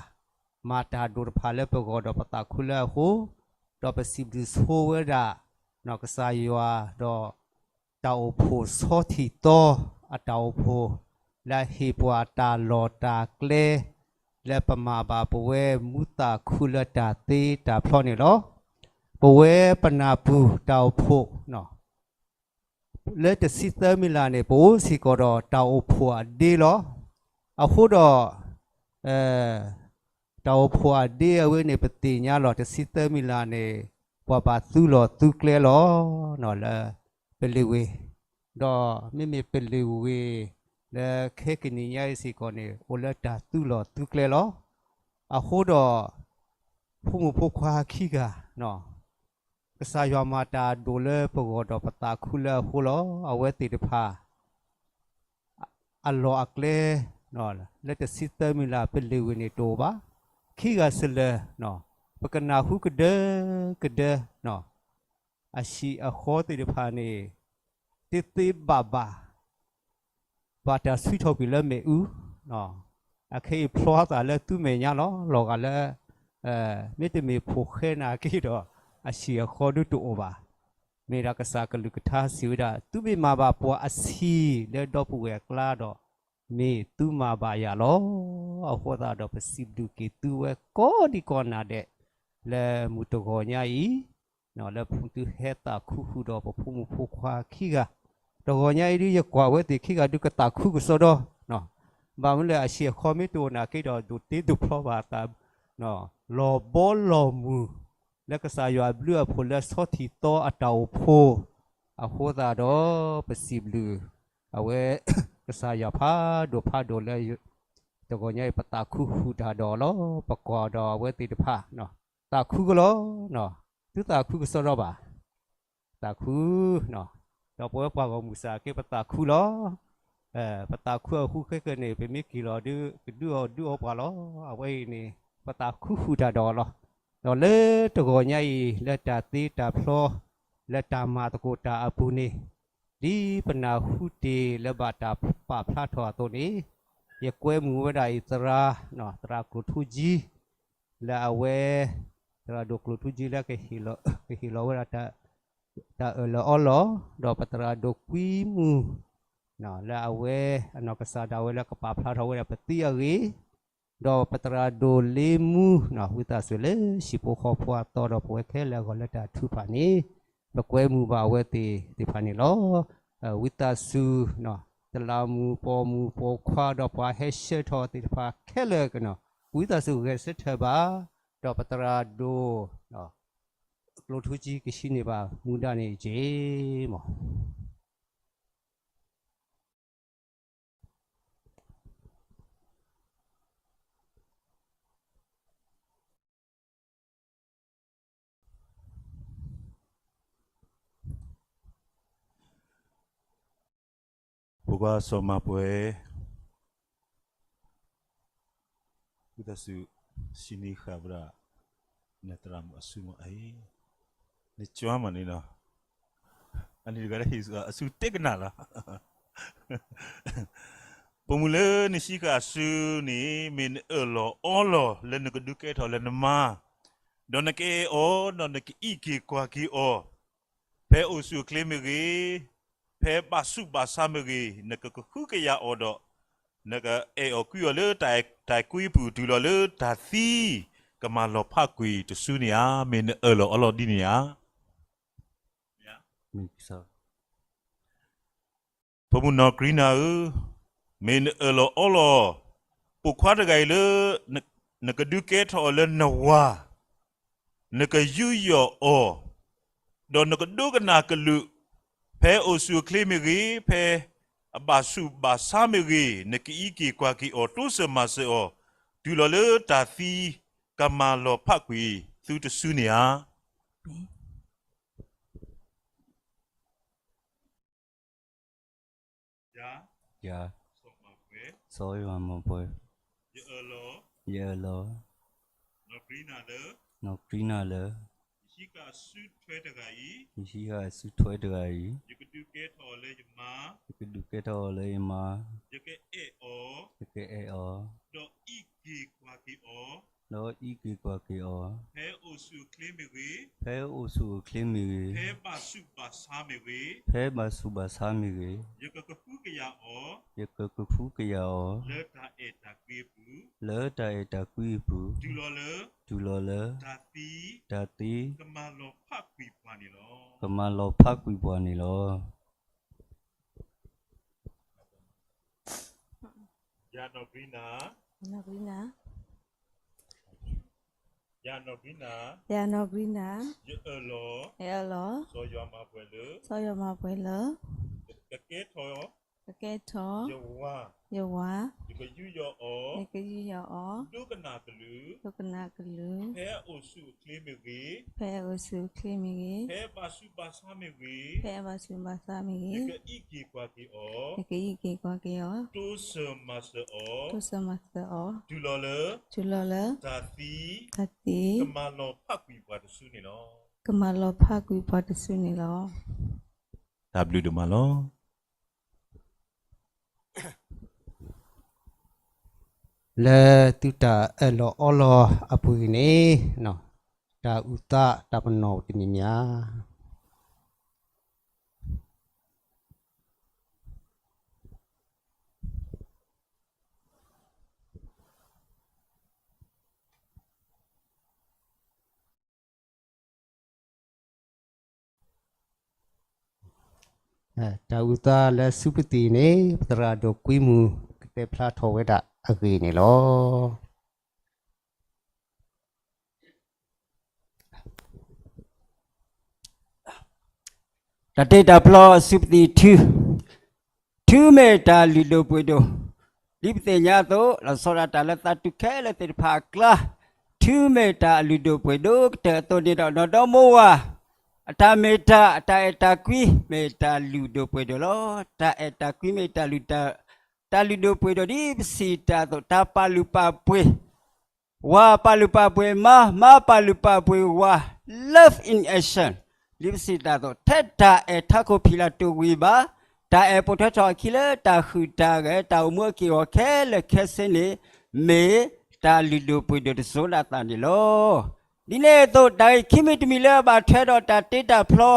မၤတၢ်ဒိၣ်တဖၣ်လၢပဂီၢ်ဒီးပသးခုလၢအဃိ, ဒီးပစံးဘျုးဆိဝဲဒၣ် ကစၢ်ယွၤဒီး တၢ်အိၣ်ဖှိၣ်ဆီထံးသီ အတၢ်အိၣ်ဖှိၣ် လၢအဟ့ၣ်ပှၤတၢ်လီၢ်တၢ်ကျဲ လၢပမၤဘၣ်ပဝဲမူသးခုလၢတၢ်သ့တၢ်ဖျီန့ၣ်လီၤ. ပဝဲပနၢ်ပူၤတၢ်အိၣ်ဖှိၣ် လၢတဆံသၢမံၤလၢ်န့ၣ် ပအိၣ်စ့ၢ်ကီးဒီးတၢ်အိၣ်ဖှိၣ်အဒ့လီၤ. အဃိဒီး တၢ်အိၣ်ဖှိၣ်အဒ့အဝဲန့ၣ် ပသ့ၣ်ညါလီၤ တဆံသၢမံၤလၢ်န့ၣ် ပှၤဘၣ်သူလီၢ်သူကျဲလီၤ လၢပလ့ၣ်ဝ့ၢ်, ဒီးမ့မ့ၢ်ပလ့ၣ်ဝ့ၢ် လၢခဲကနံၤညါအံၤစ့ၢ်ကီးန့ၣ် အိၣ်လၢတၢ်သူလီၢ်သူကျဲလီၤ. အဃိဒီး ဖိမုၣ်ဖိခွါခံဂၤ ကစၢ်ယွၤမၤတၢ်ဒိၣ်လၢပဂီၢ်ဒီးပသးခုလၢအဃိလီၤ. အဝဲသ့ၣ်တဖၣ် အလီၢ်အကျဲ လၢတဆံသၢမံၤလၢ် ပလ့ၣ်ဝ့ၢ်န့ၣ်တအိၣ်ဘၣ်. ခံဂၤစလၢၤ ပကနၢ်ဟူကဒၢကဒၢ အဟံၣ်အဃီသ့ၣ်တဖၣ်န့ၣ် တသ့ဘၣ်ဘၣ် ဘၣ်တၢ်ဆှံထီၣ်ကွံာ်လၢမ့ၣ်အူ, အခဲအံၤဖျီသးလၢသုမဲာ်ညါလီၤ. လီၤဂာ်လၢ မ့တမ့ၢ်ဖိၣ်ဃဲနာ်က့ဒီး အဟံၣ်အဃီဒုတအိၣ်ဘၣ်. မ့ၢ်ဒၣ်ကစၢ်ကလုၢ်ကထါစံးဝဲဒၣ် သုမ့ၢ်မၤဘၣ်ပှၤအဆံးလၢဒီပုၢ်ဝဲၢ်အကျါဒီး မ့ၢ်သုမၤဘၣ်ယၤလီၤ. အဃိသတးဒီး ပစံးဘျုးက့ၤသုဝဲကိးဒံကိးနၤဒဲး လၢမုၢ်တဂီၤညါအံၤ လၢဖုသုဟဲသးခုဃုာ်ဒီးပဖိမုၣ်ဖိခွါခံဂၤ, တဂီၤညါအံၤဒု ယကွၢ်ဝဲသ့ၣ်ခံဂၤဒုကသးခုကစီဒီ, ဘၣ်မနုၤလဲၣ် အဟံၣ်အဃီမ့ၢ်တအိၣ်နာ်က့ဒီး ဒိးတ့ဒိးဖျီဘၣ်အသး လီၤဘီလီၤမုၢ် လၢကစၢ်ယွၤအဘျုးအဖှိၣ်လၢဆီထံးသီအတၢ်အိၣ်ဖှိၣ်, အဃိသတးဒီး ပစံးဘျုး အဝဲ ကစၢ်ယွၤဖးဒိၣ်ဖးဒိၣ်လၢ တဂီၤညါအံၤ ပသးခုဃုာ်တၢ်ဒီးအီၤလီၤ. ပကွၢ်ဒီးအဝဲသ့ၣ်တဖၣ် သးခုကလီၤ, သုသးခုကစီဒီဘၣ်, သးခု, ဒီးပဝဲပှၤဂီၢ်မုၢ်စၢ်က့ ပသးခုလီၤ. ပသးခုအဃိခဲကနံၣ် ပမ့ၢ်က့ၤလီၤဒု ကဒုးအီၣ်ဒုးအီပှၤလီၤ. အဝဲအံၤန့ၣ် ပသးခုဃုာ်တၢ်ဒီးအီၤလီၤ. ဒီးလၢတဂီၤညါအံၤ လၢတၢ်သ့တၢ်ဖျီ လၢတၢ်မၤသကိးတၢ်အပူၤန့ၣ် ဒ်ပနၢ်ဟူတ့ၢ်လၢဘၣ်တၢ်ပာ်ဖျါထီၣ်အသိးန့ၣ် ယကွဲမုာ်ဝဲဒၣ်အံၤသရၣ်, သရၣ်ကျိၣ်ထူကၠံ လၢအဝဲ သရၣ်ဒိၣ်ကျိၣ်ထူကၠံလၢ ကဟ့ၣ်လီၤဝဲဒၣ် တၢ်အၢၣ်လီၤအီလီၤ, ဒီးပသရၣ်ဒိၣ်ကွံမုၢ် လၢအဝဲ အနီၢ်ကစၢ်ဒၣ်ဝဲလၢကပာ်ဖျါထီၣ်ဝဲဒၣ်ပသံအဂ့ၢ်, ဒီးပသရၣ်ဒိၣ်လ့မူ ဝံသးစူၤလၢဟံၣ်ဖိဃီဖိအသီဒီးပဝဲခဲလၢာ်အဂီၢ်လၢတၢ်ထုကဖၣ်န့ၣ် ပကွဲမုာ်ဘၣ်အဝဲသ့ၣ်သ့ၣ်တဖၣ်န့ၣ်လီၤ. ဝံသးစူၤ တလးမူး ပိာ်မုၣ်ပိာ်ခွါ ဒီးပှၤဟဲဆှၢထီၣ်သ့ၣ်တဖၣ်ခဲလၢာ် ဝံသးစူၤဂဲၤဆၢထၢၣ်ဘၣ်, ဒီးပသရၣ်ဒိၣ် ကျိၣ်ထူကၠံကဟံးန့ၢ်ဘၣ်မူဒါန့ၣ်တက့ၢ်မး. ဖိခွါစီၤမၤပှဲၤ ဝံသးစူၤ ဟံးန့ၢ်ဃာ်ဝဲဒၣ် နသရၣ်မုၣ်အစုမးအံၤ, နကွၢ်မးန့ၣ်နီၤ, အန့ၣ်တဂၤလၢဟံးအစုတဲကနၣ်လီၤ. ပိာ်မုၣ်လၢနဟံးဃာ်အစုန့ၣ် မ့ၢ်နအၢၣ်လီၤအီလီၤလၢနကဒုးကဲထီၣ်လၢနမါ, ဒီးနကအဲၣ်အီၤ ဒီးနကအံးက့ၤကွၢ်က့ၤအီၤ, ဖဲအိၣ်ဆူၣ်အိၣ်ချ့မ့ၢ်ဂ့ၤ, ဖဲဘၣ်ဆူးဘၣ်ဆါမ့ၢ်ဂ့ၤ, နကကဟုကယာ်အီၤဒီး နကအဲၣ်အီၤကွံအီၤလၢတၢ်အဲၣ်ကွံပူၤ တုၤလီၤလၢတၢ်သံ ကမၤလီၤဖးကွံာ်တစုန့ၣ်ဧါ. မ့ၢ်နအၢၣ်လီၤအီလီၤဒ်န့ၣ်ဧါ. ဖိမုၣ်နီၢ်ကရံနၤဧၢ, မ့ၢ်နအၢၣ်လီၤအီလီၤ ပိာ်ခွါတဂၤအံၤလၢ နကဒုးကဲထီၣ်အီၤလၢနဝၤ, နကယူးယီၣ်အီၤ, ဒီးနကဒိကနၣ်ကလုၢ်, ဖဲအိၣ်ဆူၣ်အိၣ်ချ့မ့ၢ်ဂ့ၤ, ဖဲအဘၣ်ဆူးဘၣ်ဆါမ့ၢ်ဂ့ၤ, နကအံးက့ၤကွၢ်က့ၤအီၤ, တိစၢၤမၤစၢၤအီၤ, တုၤလီၤလၢတၢ်သံ, ကမၤလီၤဖးကွံာ်သုတစုန့ၣ်ဧါ. ယၤ, စီၤယွၤမၤပှဲၤ, ယအၢၣ်လီၤ, နီၢ်ကရံနၤလၢ, ယဟံးဃာ်အစုထွဲတဂၤအံၤ, ယကဒုးကဲထီၣ်အီၤလၢယမါ, ယကအဲၣ်အီၤ, ဒီးအံးက့ၤကွၢ်က့ၤအီၤ, ဒီးအံးက့ၤကွၢ်က့ၤအီၤ, ဖဲအိၣ်ဆူၣ်အိၣ်ချ့မ့ၢ်ဂ့ၤ, ဖဲအိၣ်ဆူၣ်အိၣ်ချ့မ့ၢ်ဂ့ၤ, ဖဲဘၣ်ဆူးဘၣ်ဆါမ့ၢ်ဂ့ၤ, ဖဲဘၣ်ဆူးဘၣ်ဆါမ့ၢ်ဂ့ၤ, ယကကဟုကယာ်အီၤ, ယကကဟုကယာ်အီၤ, လၢတၢ်အဲၣ်တၢ်ကွံအပူၤ, လၢတၢ်အဲၣ်တၢ်ကွံအပူၤ, တုၤလီၤလၢ, တုၤလီၤလၢ, တၢ်သံ, တၢ်သံ, ကမၤလီၤဖးကွံာ်ပှၤန့ၣ်လီၤ. ကမၤလီၤဖးကွံာ်ပှၤန့ၣ်လီၤ. ယၤနီၢ်ကရံနၤ, နီၢ်ကရံနၤ, ယၤနီၢ်ကရံနၤ, ယအၢၣ်လီၤ, ယအၢၣ်လီၤ, စီၤယွၤမၤပှဲၤလၢ, စီၤယွၤမၤပှဲၤလၢ, ကကဲထီၣ်, ကကဲထီၣ်, ယဝၤ, ယဝၤ, ယကယူးယီၣ်အီၤ, ယကယူးယီၣ်အီၤ, ဒိကနၣ်ကလုၢ်, ဒိကနၣ်ကလုၢ်, ဖဲအအိၣ်ဆူၣ်အိၣ်ချ့မ့ၢ်ဂ့ၤ, ဖဲအအိၣ်ဆူၣ်အိၣ်ချ့မ့ၢ်ဂ့ၤ, ဖဲအဘၣ်ဆူးဘၣ်ဆါမ့ၢ်ဂ့ၤ, ဖဲအဘၣ်ဆူးဘၣ်ဆါမ့ၢ်ဂ့ၤ, ယကအံးက့ၤကွၢ်က့ၤအီၤ, ယကအံးက့ၤကွၢ်က့ၤအီၤ, တိစၢၤမၤစၢၤအီၤ, တိစၢၤမၤစၢၤအီၤ, တုၤလီၤလၢ, တုၤလီၤလၢ, တၢ်သံ, တၢ်သံ, ကမၤလီၤဖးကွံာ်ပှၤတစုန့ၣ်လီၤ. ကမၤလီၤဖးကွံာ်ပှၤတစုန့ၣ်လီၤ. တၢ်ဘျုးဒိၣ်မးလီၤ. လၢသုတၢ်အၢၣ်လီၤအီလီၤအပူၤအံၤန့ၣ်, တၢ်အုၣ်သးတၢ်ပနီၣ်တမံၤမံၤဧါ. တၢ်အုၣ်သးလၢစုပသံၣ်န့ၣ် ပသရၣ်ဒိၣ်ကွံမူၣ် ကတဲဖျါထီၣ်ဝဲဒၣ်အဂ့ၢ်န့ၣ်လီၤ. တၢ်တ့တၢ်ဖျီအစုပသံၣ်ထု, ထုမ့ၢ်တၢ်လုၢ်ဒိၣ်ပှ့ၤဒိၣ်, ဒ်ပသ့ၣ်ညါအသိး လီၤဆီဒၣ်တၢ်လၢသးတူၢ်ခဲလၢာ်သ့ၣ်တဖၣ်အကျါ, ထုမ့ၢ်တၢ်လုၢ်ဒိၣ်ပှ့ၤဒိၣ်ကတၢၢ်အသိးန့ၣ်ဒီး နီၢ်ဒီမါဝၤ အတၢ်မ့ၢ်တၢ် အတၢ်အဲၣ်တၢ်ကွံ မ့ၢ်တၢ်လုၢ်ဒိၣ်ပှ့ၤဒိၣ်လီၤ. တၢ်အဲၣ်တၢ်ကွံမ့ၢ်တၢ်လုၢ်, တၢ်လုၢ်ဒိၣ်ပှ့ၤဒိၣ်ဒ်ပစံးတၢ်အသိး တၢ်ပာ်လုၢ်ပာ်ပှ့ၤ ဝၤပာ်လုၢ်ပာ်ပှ့ၤမါ, မါပာ်လုၢ်ပာ်ပှ့ၤဝၤ, love in action, ဒ်ပစံးတၢ်အသိး ထဲတၢ်အဲၣ်ထးခိၣ်ဖံးလၢ်တဝံၤဘၣ်, တၢ်အဲၣ်ပိာ်ထွဲထီၣ်အခံလၢတၢ်ဟုၣ်တၢ်ဂဲၤ တၢ်အိၣ်မူအက့ၢ်အဂီၤခဲလၢာ်ခဲဆ့န့ၣ် မ့ၢ်တၢ်လုၢ်ဒိၣ်ပှ့ၤဒိၣ်တစိၤဒၣ်သၣ်န့ၣ်လီၤ. ဒ်န့ၣ်အသိး တၢ်ဂ့ၢ်ခံမံၤတမံၤလၢအဘၣ်ထွဲဒီးတၢ်တ့တၢ်ဖျီ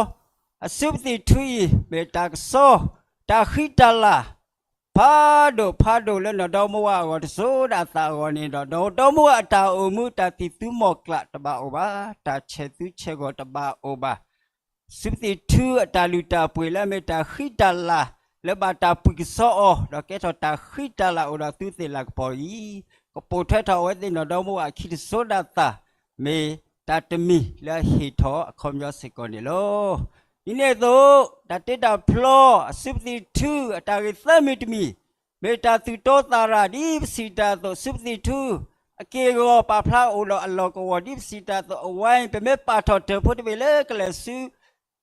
အစုပသံၣ်ထုအံၤ မ့ၢ်တၢ်ကစီၣ် တၢ်ဃံတၢ်လၤ ဖးဒိၣ်ဖးဒိၣ်လၢနီၢ်ဒီမါဝၤအဂီၢ်တစိၤဒၣ်သၣ်အဂီၢ်န့ၣ်ဒီး နီၢ်ဒီမါဝၤအတၢ်အိၣ်မူတၢ်သံၣ်သူမီၢ်ကျၢ်တဘၣ်အိၣ်ဘၣ်, တၢ်ဆဲးသူဆဲးဂီၤတဘၣ်အိၣ်ဘၣ်. စုပသံၣ်ထုအတၢ်လုၢ်တၢ်ပှ့ၤလၢအမ့ၢ်တၢ်ဃံတၢ်လၤ လၢဘၣ်တၢ်ပှံၢ်ကစီအီၤ ဒီးကဲထီၣ်တၢ်ဃံတၢ်လၤအိၣ်ဒီးသုသ့ၣ်လၤကပီၤအံၤ ကပိာ်ထွဲထီၣ်အဝဲသ့ၣ်နီၢ်ဒီမါဝၤအခံတစိၤဒၣ်သၣ် မ့ၢ်တၢ်တမံၤလၢအဟ့ၣ်ထီၣ်အခီပညီစ့ၢ်ကီးန့ၣ်လီၤ. ဒ်န့ၣ်အသိး တၢ်တ့တၢ်ဖျီ အစုပသံၣ်ထု အတၢ်ဂ့ၢ်သၢမံၤတမံၤ မ့ၢ်တၢ်သူၣ်တီသးရၣ် ဒ်ပစံးတၢ်အသိး စုပသံၣ်ထု အက့ၢ်အဂီၤပာ်ဖျါအိၣ်ဒီးအလီၢ်ကဝီၤ ဒ်ပစံးတၢ်အသိး အဝဲအံၤ ပမ့ၢ်ပာ်ထီၣ်တၢၢ်ဖိတဘ့ၣ်လၢကလဲၤဆူ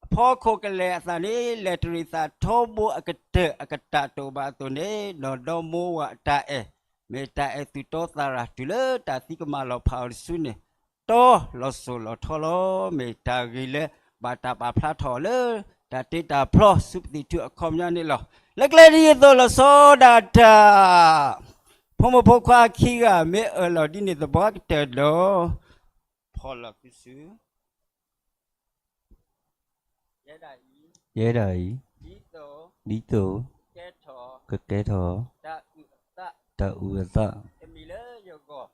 အဖီခိၣ်ကလဲၤအသးန့ၣ် လဲၤတရံးသးထီဘိအကတၢၢ်အကတၢၢ်တအိၣ်ဘၣ်အသိးန့ၣ် နီၢ်ဒီမါဝၤအတၢ်အဲၣ် မ့ၢ်တၢ်အဲၣ်သူၣ်တီသးရၣ်တုၤလၢတၢ်သံကမၣ်လီၤဖးအီၤတစုန့ၣ် တီလီၤစိၤလီၤထီလီၤ. မ့ၢ်တၢ်ဂ့ၢ်လၢ ဘၣ်တၢ်ပာ်ဖျါထီၣ်အီၤလၢ တၢ်တ့တၢ်ဖျီ စုပသံၣ်ထုအခီပညီန့ၣ်လီၤ. လၢကျဲဒ်အံၤအသိးလီၤဆီဒၣ်တၢ် ဖိမုၣ်ဖိခွါခံဂၤ မ့ၢ်အၢၣ်လီၤဒ်န့ၣ်သပှၢ်ကတၢၢ်ဒီး ဖီၣ်လီၤသုစု ယဲဒၣ်အံၤ ဒ်သိး ကကဲထီၣ် တၢ်အုၣ်အသး တမံၤလၢယဂီၢ်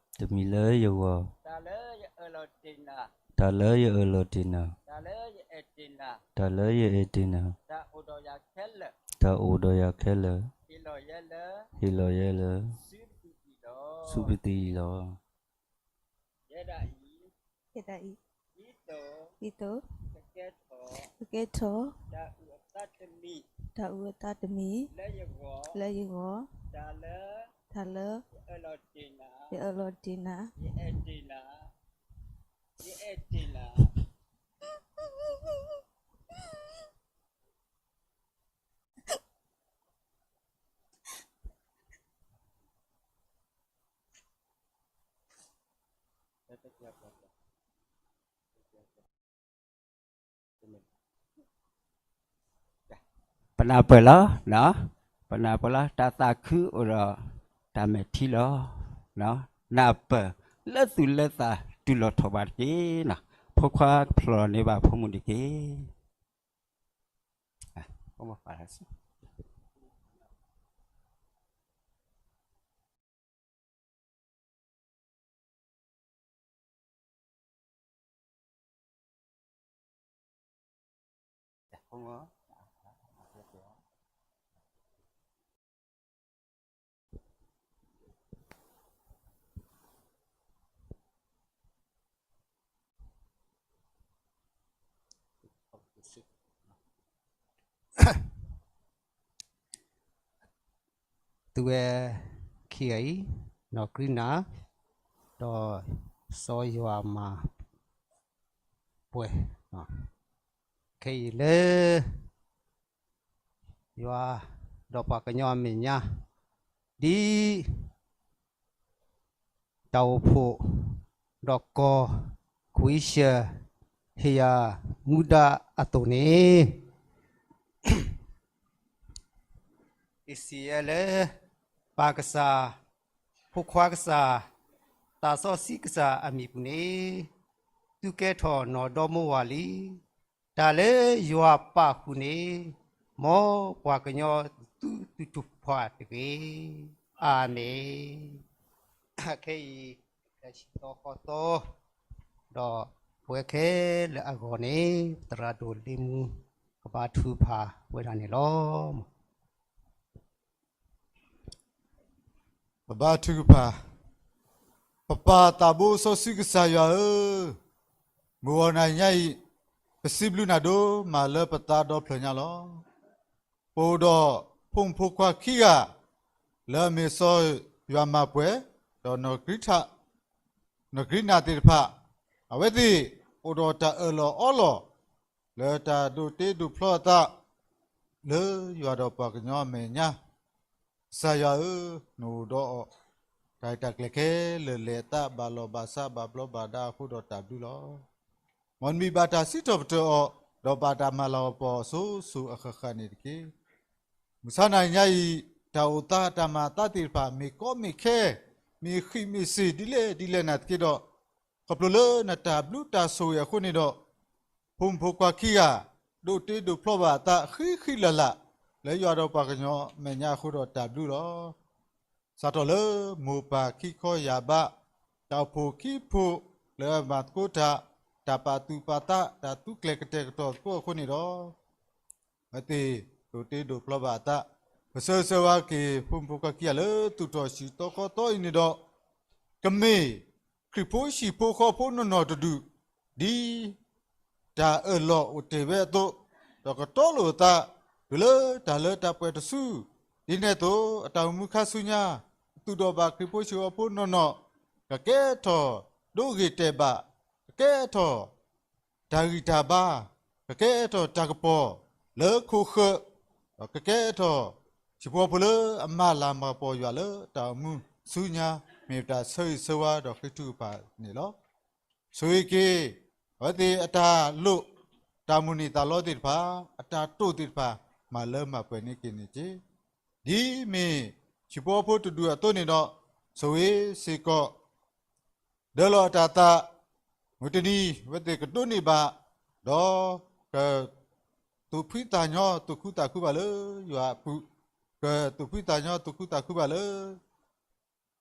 တၢ်လၢယအၢၣ်လီၤတ့ၢ်နၤ တၢ်လၢယအဲၣ်တ့ၢ်နၤ, တၢ်အိၣ်ဒီးယၤခဲလၢာ်, ဟ့ၣ်လီၤယဲလၢ စုပသံအံၤလီၤ. ယဲဒၣ်အံၤ, ဒ်သိး ကကဲထီၣ် တၢ်အုၣ်အသးတမံၤ လၢယဂီၢ်, တၢ်လၢ ယအၢၣ်လီၤတ့ၢ်နၤ, ယအဲၣ်တ့ၢ်နၤ ပနၢ်ပၢၢ်လီၤ, ပနၢ်ပၢၢ်လီၤ, တၢ်သးခုအိၣ်ဒီးတၢ်မဲာ်ထံလီၤ. နၢ်ပၢၢ်လၢသူၣ်လၢသးတုၤလီၤထီၣ်ဘၣ်တက့ၢ်. ဖိခွါကဖျိးန့ၢ်ဘၣ်ဖိမုၣ်တက့ၢ်. သုဝဲခံဂၤအံၤ, နီၢ်ကရံနၤ, ဒီးစီၤယွၤမၤပှဲၤ, ခဲအံၤလၢ ယွၤဒီးပှၤကညီအမဲာ်ညါ, ဒ် တၢ်အိၣ်ဖှိၣ် ဒီးကီၢ် ခွံဆၢ ဟ့ၣ်ယၤမူဒါအသိးန့ၣ်, ယစံးယဲလၢ ပၢ်ကစၢ်, ဖိခွါကစၢ်, သးစီဆှံကစၢ်အမံၤပူၤန့ၣ်, သုကဲထီၣ်နီၢ်ဒီမါဝၤလံ. တၢ်လၢယွၤပာ်ဃုာ်န့ၣ်, မ်ပှၤကညီသုသူၣ်ထီၣ်တဂ့ၤ. အၤမ့ၣ်. ခဲအံၤ တဆံးသီဃီသီ, ဒီးပဝဲခဲလၢာ်အဂီၢ်န့ၣ် သရၣ်ဒိၣ်လ့မူ ကဘါထုကဖၣ်ဝဲဒၣ်န့ၣ်လီၤ. ပဘါထုကဖၣ်, ပပၢ်သးဘိစီဆှံကစၢ်ယွၤဧၢ, မုၢ်ဂီၤနၤညါအံၤ, ပစံးဘျုးနၤဒိၣ်မးလၢပသးဒီဖျၢၣ်ညါလီၤ. ပအိၣ်ဒီးဖိမုၣ်ဖိခွါခံဂၤ, လၢအမ့ၢ်စီၤယွၤမၤပှဲၤ, ဒီး နီၢ်ကရံနၤသ့ၣ်တဖၣ်, အဝဲသ့ၣ်အိၣ်ဒီးတၢ်အၢၣ်လီၤအီလီၤ လၢတၢ်ဒိးတ့ဒိးဖျီအသး လၢယွၤဒီးပှၤကညီအမဲာ်ညါ, ကစၢ်ယွၤဧၢ, နအိၣ်ဒီးအီၤ, တၢ်ရဲၣ်တၢ်ကျဲၤခဲလၢာ် လဲၤအသးဘၣ်လီၢ်ဘၣ်စးဘၣ်ဘျီးဘၣ်ဒါအဃိဒီးတၢ်ဘျုးလီၤ. မ်နမံၤဘၣ်တၢ်စံးထီၣ်ပတြၢၤအီၤ, ဒီးဘၣ်တၢ်မၤလၤကပီၤအီၤစိၤစိၤအဃၣ်ဃၣ်န့ၣ်တက့ၢ်. မုၢ်ဆါနၤညါအံၤ, တၢ်အိၣ်သးတၢ်မၤအသးသ့ၣ်တဖၣ် မ့ၢ်ကီမ့ၢ်ခဲ, မ့ၢ်ဃံးမ့ၢ်စ့ၢ်ဒ်လဲၣ်ဒ်လဲၣ်နာ်သက့ဒီး, ခီဖျိလၢနတၢ်ဘျုးတၢ်ဆိၣ်ဂ့ၤအဃိန့ၣ်ဒီး, ဖိမုၣ်ဖိခွါခံဂၤ, ဒိးတ့ဒိးဖျီဘၣ်အသးဃံးဃံးလၤလၤ, လၢယွၤဒီးပှၤကညီအမဲာ်ညါအဃိဒီးတၢ်ဘျုးလီၤ. စးထီၣ်လၢမိၢ်ပၢ်ခံခီယၢ်ဘး, တၢ်အိၣ်ဖှိၣ်ခံဖှိၣ်လၢအမၤသကိးတၢ်, တၢ်ပာ်သူၣ်ပာ်သး, တၢ်သူကျဲၤကတဲာ်ကတီၤသကိးအဃိန့ၣ်ဒီး, အဝဲသ့ၣ်ဒိးတ့ဒိးဖျီဘၣ်အသး, ပဆၢဂ့ၤဆၢဝါက့ၤ ဖိမုၣ်ဖိခွါခံဂၤလၢသုးထီၣ်ဆံးသီခီသီအံၤန့ၣ်ဒီး, ကမ့ၢ် ခရံာ်ဖိဟံၣ်ဖိဃီဖိနီၢ်နီၢ်တဒူၣ်, ဒ် တၢ်အၢၣ်လီၤအိၣ်တ့ၢ်ဝဲအသိး, ဒီးကတီၤလိာ်အသး, တုၤလၢတၢ်လၢတၢ်ပှဲၤတစု, ဒ်န့ၣ်အသိး အတၢ်အိၣ်မူခါဆူညါ, အသူၣ်ဒီးဘၣ်ခရံာ်ဖိဟံၣ်ဖိဃီဖိနီၢ်နီၢ်, ကကဲထီၣ်ဒိဂ့ၤတဲာ်ဘၣ်, ကကဲထီၣ် တၢ်ဂံၢ်တၢ်ဘါ, ကကဲထီၣ်တၢ်ကပီၤလၢခိၣ်ဃၢၤ, ဒီးကကဲထီၣ် ဟံၣ်ဖိဃီဖိလၢအမၤလၤမၤကပီၤယွၤလၢတၢ်အိၣ်မူဆူညါ, မ့ၢ်ပတၢ်ဆၢဂ့ၤဆၢဝါဒီးဃ့ထုကဖၣ်န့ၣ်လီၤ. ဆိၣ်ဂ့ၤက့ၤ အဝဲသ့ၣ်အတၢ်လိၣ်, တၢ်မိၣ်န့ၢ်သးလီသ့ၣ်တဖၣ်, အတၢ်တိာ်သ့ၣ်တဖၣ်, မၤလၢမၤပှဲၤန့ၢ်က့ၤန့ၣ်တက့ၢ်. ဒ်မ့ၢ်ဟံၣ်ဖိဃီဖိတဒူၣ်အသိးန့ၣ်ဒီး, ဆိၣ်ဂ့ၤစ့ၢ်ကီး ဒၢလီၤအတၢ်သး, မုၢ်တနံၤ အဝဲသ့ၣ်ကဒိးန့ၢ်ဘၣ်, ဒီး က သူၣ်ဖှံသးညီ သူၣ်ခုသးခုဘၣ်လၢယွၤအပူၤ, ကသူၣ်ဖှံသးညီ သူၣ်ခုသးခုဘၣ်လၢ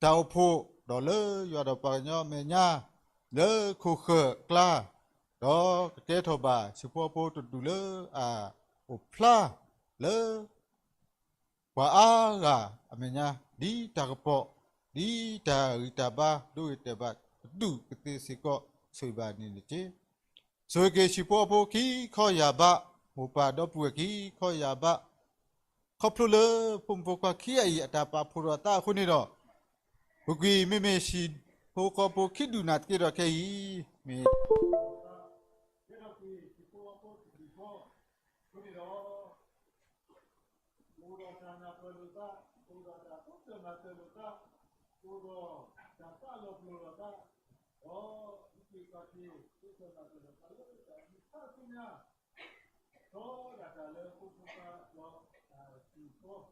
တၢ်အိၣ်ဖှိၣ်, ဒီးလၢယွၤဒီးပှၤကညီအမဲာ်ညါ, လၢခိၣ်ဃၢၤအကျါ, ဒီးကကဲထီၣ်ဘၣ်ဟံၣ်ဖိဃီဖိတဒူၣ်လၢအအိၣ်ဖျါလၢ ပှၤအါဂၤအမဲာ်ညါ ဒ်တၢ်ကပီၤ, ဒ်တၢ်ဂံၢ်တၢ်ဘါ ဒိဂ့ၤတဲာ်ဘၣ် ကဒူၣ်ကသ့စ့ၢ်ကီး ဆိၣ်ဂ့ၤဘၣ်န့ၣ်တက့ၢ်. ဆိၣ်ဂ့ၤက့ၤဟံၣ်ဖိဃီဖိခံခီယၢ်ဘး, မိၢ်ပၢ်ဒီပုၢ်ဝဲၢ်ခံခီယၢ်ဘး, ခီဖျိလၢဖိမုၣ်ဖိခွါခံဂၤအံၤ အတၢ်ပာ်ဖှိၣ်ထီၣ်အသးအဃိန့ၣ်ဒီး, ပကွၢ်မ့မ့ၢ်ဟံၣ်ဖိဃီဖိခံဒူၣ်နၢ်တက့ၢ်ဒီးခဲအံၤ, မ့ၢ် ကဲထီၣ်က့ၤဟံၣ်ဖိဃီဖိတဒူၣ်ဃီအဃိန့ၣ်ဒီး, အိၣ်ဒီးတၢ်နၢ်ပၢၢ်လိာ်သး, အိၣ်ဒီးတၢ်တိစၢၤမၤစၢၤလိာ်သး, အိၣ်ဒီးတၢ်ပာ်လီၤပလိာ်လိာ်သး, ဒီးမ့ၢ်က့ၤကီးက့ၤ တိစၢၤမၤစၢၤလိာ်သးလၢတၢ်မုၢ်ခါဆူညါ, ထီဒၣ်တၢ်လၢဖိသၣ်ဒီးအဟံၣ်ဃီ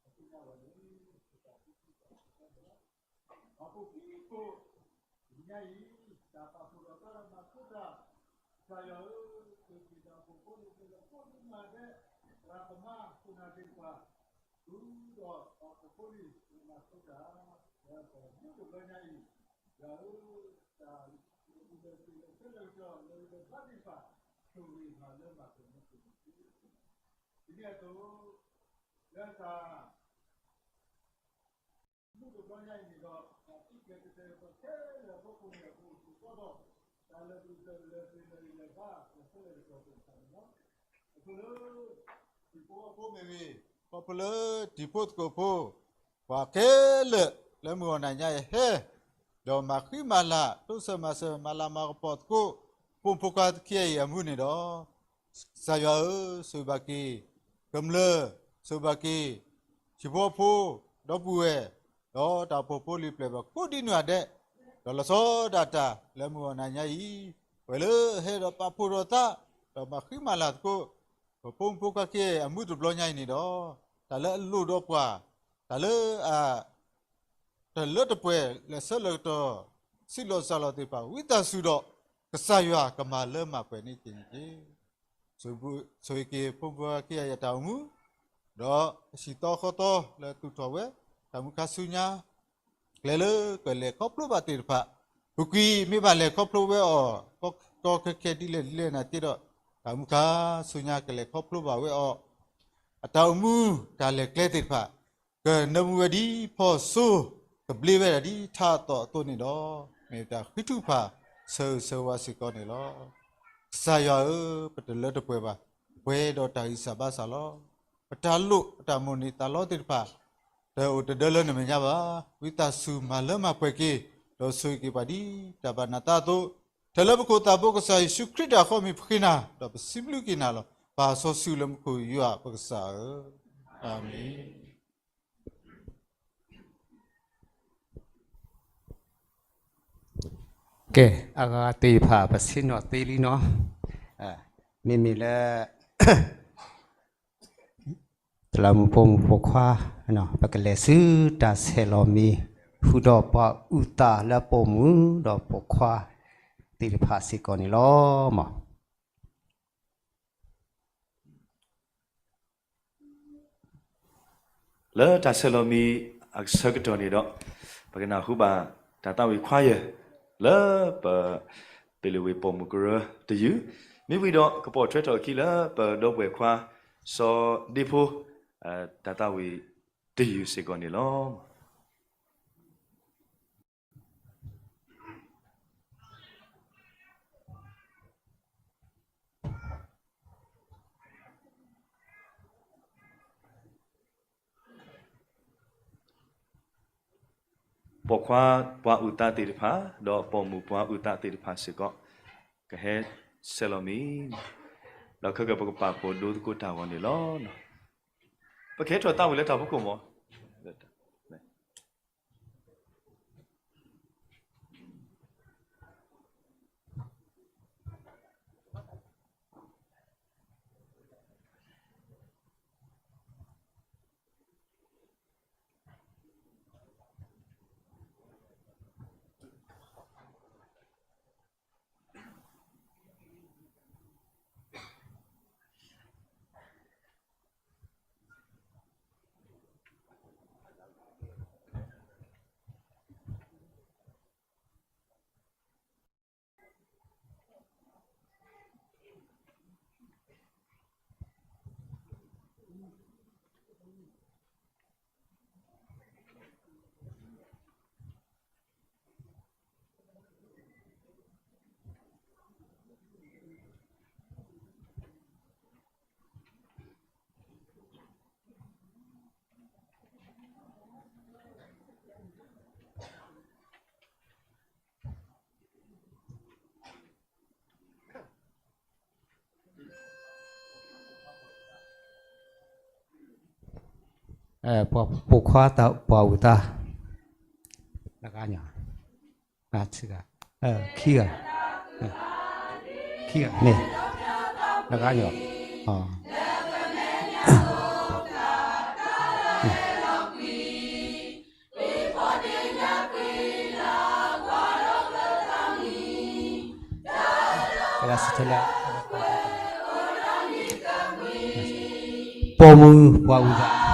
အဃိန့ၣ်ဝဲန့ၣ် ပတၢ်ကူၣ်သ့ပတၢ်ကူၣ်သ့ အဖိခံဖိ, တနံၤညါအံၤ တၢ်ပာ်ဖှိၣ်ထီၣ်သးဒီးမၤသကိးတၢ်, ကစၢ်ယွၤဧၢ, ပက့ၤတၢ်အိၣ်ဖှိၣ်ဖိလံၤလၢကိးဒံနီၢ်ဒဲး, သရၣ်သမါခိၣ်နၢ်သ့ၣ်တဖၣ်, ဃုာ်ဒီးပဖိလံၤမၤသကိးတၢ်, လၢပမုၢ်တဘျီညါအံၤ, ယွၤဧၢ, တၢ်လၢပလဲၤသ့လၢဆၢလၢကတီၢ်လၢပဘါသ့ၣ်တဖၣ်, ဆိၣ်ဂ့ၤမၤလၢမၤပှဲၤန့ၣ်တက့ၢ်. ဒ်န့ၣ်အသိး လၢတၢ် မုၢ်တဘျီညါအံၤန့ၣ်ဒီး, တၢ်သံကွဲးကတဲာ်ကတီၤခဲလၢာ်အဖီခိၣ်န့ၣ် အပူၤစ့ၢ်ကီးဒီး, တၢ်လဲၤဒုးလဲၤလၢပလဲၤလဲၤဘါ တၢ်ဆၢလဲၤကတီၢ်သ့ၣ်တဖၣ်န့ၣ်လီၤ. အဃိလၢ ဟံၣ်ဖိဃီဖိမ့ၢ်ဂ့ၤ, ခီဖျိလၢတံၤဖိသကိးဖိ, ပှၤခဲလၢာ်လၢမုၢ်ဂီၢ်နၤညါအံၤဟဲ, ဒီးမၤဃံမၤလၤ တိစၢၤမၤစၢၤ မၤလၤမၤကပီၤသကိး, ဖိမုၣ်ဖိခွါခံဂၤအံၤအမူန့ၣ်ဒီး, ကစၢ်ယွၤဧၢ, ဆိၣ်ဂ့ၤဘၣ်က့ၤ ကမျၢၢ်, ဆိၣ်ဂ့ၤဘၣ်က့ၤ ဟံၣ်ဖိဃီဖိ, ဒီပုၢ်ဝဲၢ်, ဒီးတၢ်အိၣ်ဖှိၣ်ဖိလံၤပျဲၢ်ဘၣ်ကိးဒံနီၢ်ဒဲး, ဒီးလီၤဆီဒၣ်တၢ်လၢမုၢ်ဂီၢ်နၤညါအံၤ, ပှၤလၢအဟဲဒီးပာ်ဖှိၣ်ထီၣ်သး, ဒီးမၤဃံမၤလၤသကိး, ပဖိမုၣ်ဖိခွါခံဂၤအံၤအမူတဘျီညါအံၤန့ၣ်ဒီး, တၢ်လၢအလိၣ်ဒီးပှၤ, တၢ်လၢအ တလၢတပှဲၤလၢဆၢလၢကတီၢ်, ဆံးလီၤစှၤလီၤသ့ၣ်တဖၣ် ဝံသးစူၤဒီး, ကစၢ်ယွၤကမၤလၢမၤပှဲၤန့ၢ်က့ၤန့ၣ်တက့ၢ်. ဆိၣ်ဂ့ၤက့ၤဖိမုၣ်ဖိခွါခံဂၤအံၤအတၢ်အိၣ်မူ, ဒီးအဟံၣ်သီဃီသီလၢသူၣ်ထီၣ်ဝဲ, တၢ်မုၢ်ခါဆူညါ, ကျဲလၢကလဲၤခီဖျိဘၣ်သ့ၣ်တဖၣ်, ပူၤကွံာ်မ့ၢ်ဘၣ်လဲၤခီဖျိဝဲအီၤ, ကီကီခဲခဲဒ်လဲၣ်ဒ်လဲၣ်နၤတက့ၢ်ဒီး, တၢ်မုၢ်ခါဆူညါကလဲၤခီဖျိဘၣ်ဝဲအီၤ, အတၢ်အိၣ်မူတၢ်လဲၤကျဲသ့ၣ်တဖၣ် ကနၢမူဝဲဒ်ဖီၣ်စိ, ကဘျ့ဝဲဒၣ်ဒ်ထးအသီၣ်အသိးန့ၣ်ဒီး, မ့ၢ်တၢ်ဃံထူၣ်ဖးဆၢဂ့ၤဆၢဝါစ့ၢ်ကီးန့ၣ်လီၤ. ကစၢ်ယွၤဧၢ, ပတလၢတပှဲၤဘၣ်, ပှဲၤဒီးတၢ်ဂံၢ်စၢ်ဘါစၢ်လီၤ. ပတၢ်လိၣ်ပတၢ်မိၣ်န့ၢ်သးလီသ့ၣ်တဖၣ်, တအိၣ်တဒၢလၢနမဲာ်ညါဘၣ်. ဝံသးစူၤမၤလၢမၤပှဲၤက့ၤ, ဒီးဆိၣ်ဂ့ၤက့ၤပှၤဒ်တၢ်ဘၣ်နသးအသိး, ထဲလၢပခိၣ်သးဘိကစၢ်ယ့ၣ်ၡူးခရံာ်တၢ်ဃီမ့ၢ်ပဃ့နၤ, ဒီးပစံးဘျုးက့ၤနၤလီၤ. ပၢ်စီဆှံလၢမူခိၣ်ယွၤပကစၢ်ဧၢ, အၤမ့ၣ်. ကဲ, အဂၤသ့ၣ်တဖၣ်ပဆ့ၣ်နီၤသ့လံနီၤ, မ့မ့ၢ်လၢ တလးမူးဖိမုၣ်ဖိခွါ, ပကလဲၤဆူတၢ်ဆဲးလီၤမံၤ, ဃုာ်ဒီးပှၤအုၣ်သးလၢပိာ်မုၣ်ဒီးပိာ်ခွါသ့ၣ်တဖၣ်စ့ၢ်ကီးန့ၣ်လီၤ. လၢတၢ်ဆဲးလီၤမံၤအဆၢကတီၢ်န့ၣ်ဒီး, ပကနၢ်ဟူဘၣ်တၢ်သးဝံၣ်ခွါယဲၢ်, လၢပ ပ့လ့ဝ့ၢ်ပိာ်မုၣ်ကရၢတယုၢ်, မ့ၢ်ဝံၤဒီးကပိာ်ထွဲထီၣ်အခံလၢပဒီပုၢ်ဝဲၢ်ခွါ စီၤဒ့ဖိ တၢ်သးဝံၣ်တယုၢ်စ့ၢ်ကီးန့ၣ်လီၤ. ပိာ်ခွါပှၤအုၣ်သးသ့ၣ်တဖၣ်, ဒီးပိာ်မုၣ်ပှၤအုၣ်သးသ့ၣ်တဖၣ်စ့ၢ်ကီး, ကဟဲဆဲးလီၤမံၤ, ဒီးခဲကပကပာ်ဖှိၣ်ဒိသကိးတၢ်ဂီၤန့ၣ်လီၤ. ပကဟဲထီၣ်သးဝံၣ်လၢတၢ်ဖီခိၣ်မး. ပိာ်ခွါတၢ်ပှၢ်အုၣ်သး, တဂၤ, ခံဂၤ, ခံဂၤ, ခံဂၤန့ၣ်, တဂၤ, ပိာ်မုၣ်ပှၢ်အုၣ်သး,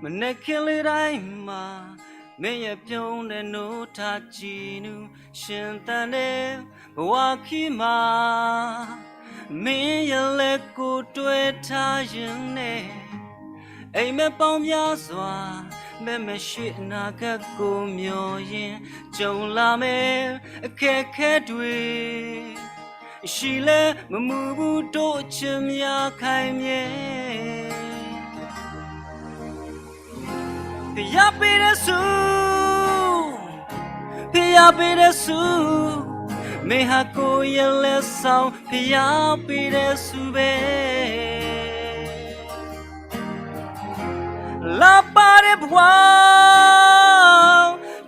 မနုၤလဲၣ်န့ၣ်မး, မ့ၢ်ယပျိန့ၣ်နူထးကံနူ, ရှင်းသါန့ၣ် ပဝါခံမး, မ့ၢ်ယလဲၤကိးတွဲထားရင်နဲ့ အိပ်မက်ပေါင်းများစွာ မက်မရှိအနာဂတ်ကိုမျှော်ရင်း ကြုံလာမယ့်အခက်အခဲတွေ ရှိလဲမမူဘူး တို့အချစ်များခိုင်မြဲ ဘုရားပေးတဲ့ဆု ဘုရားပေးတဲ့ဆု မင်းဟာကိုယ့်ရဲ့လက်ဆောင် ဘုရားပေးတဲ့ဆုပဲ လှပတဲ့ဘဝ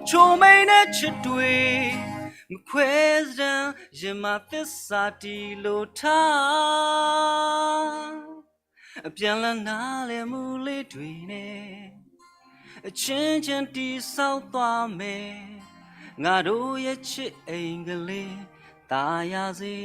ချိုးမိန်တဲ့ချစ်တွေ မခွဲစမ်း ရင်မှာသစ္စာတည်လို့ထား အပြန်လည်နားလည်မှုလေးတွေနဲ့ အချင်းချင်းတည်ဆောက်သွားမယ် ငါတို့ရဲ့ချစ်အိမ်ကလေး သာယာစေ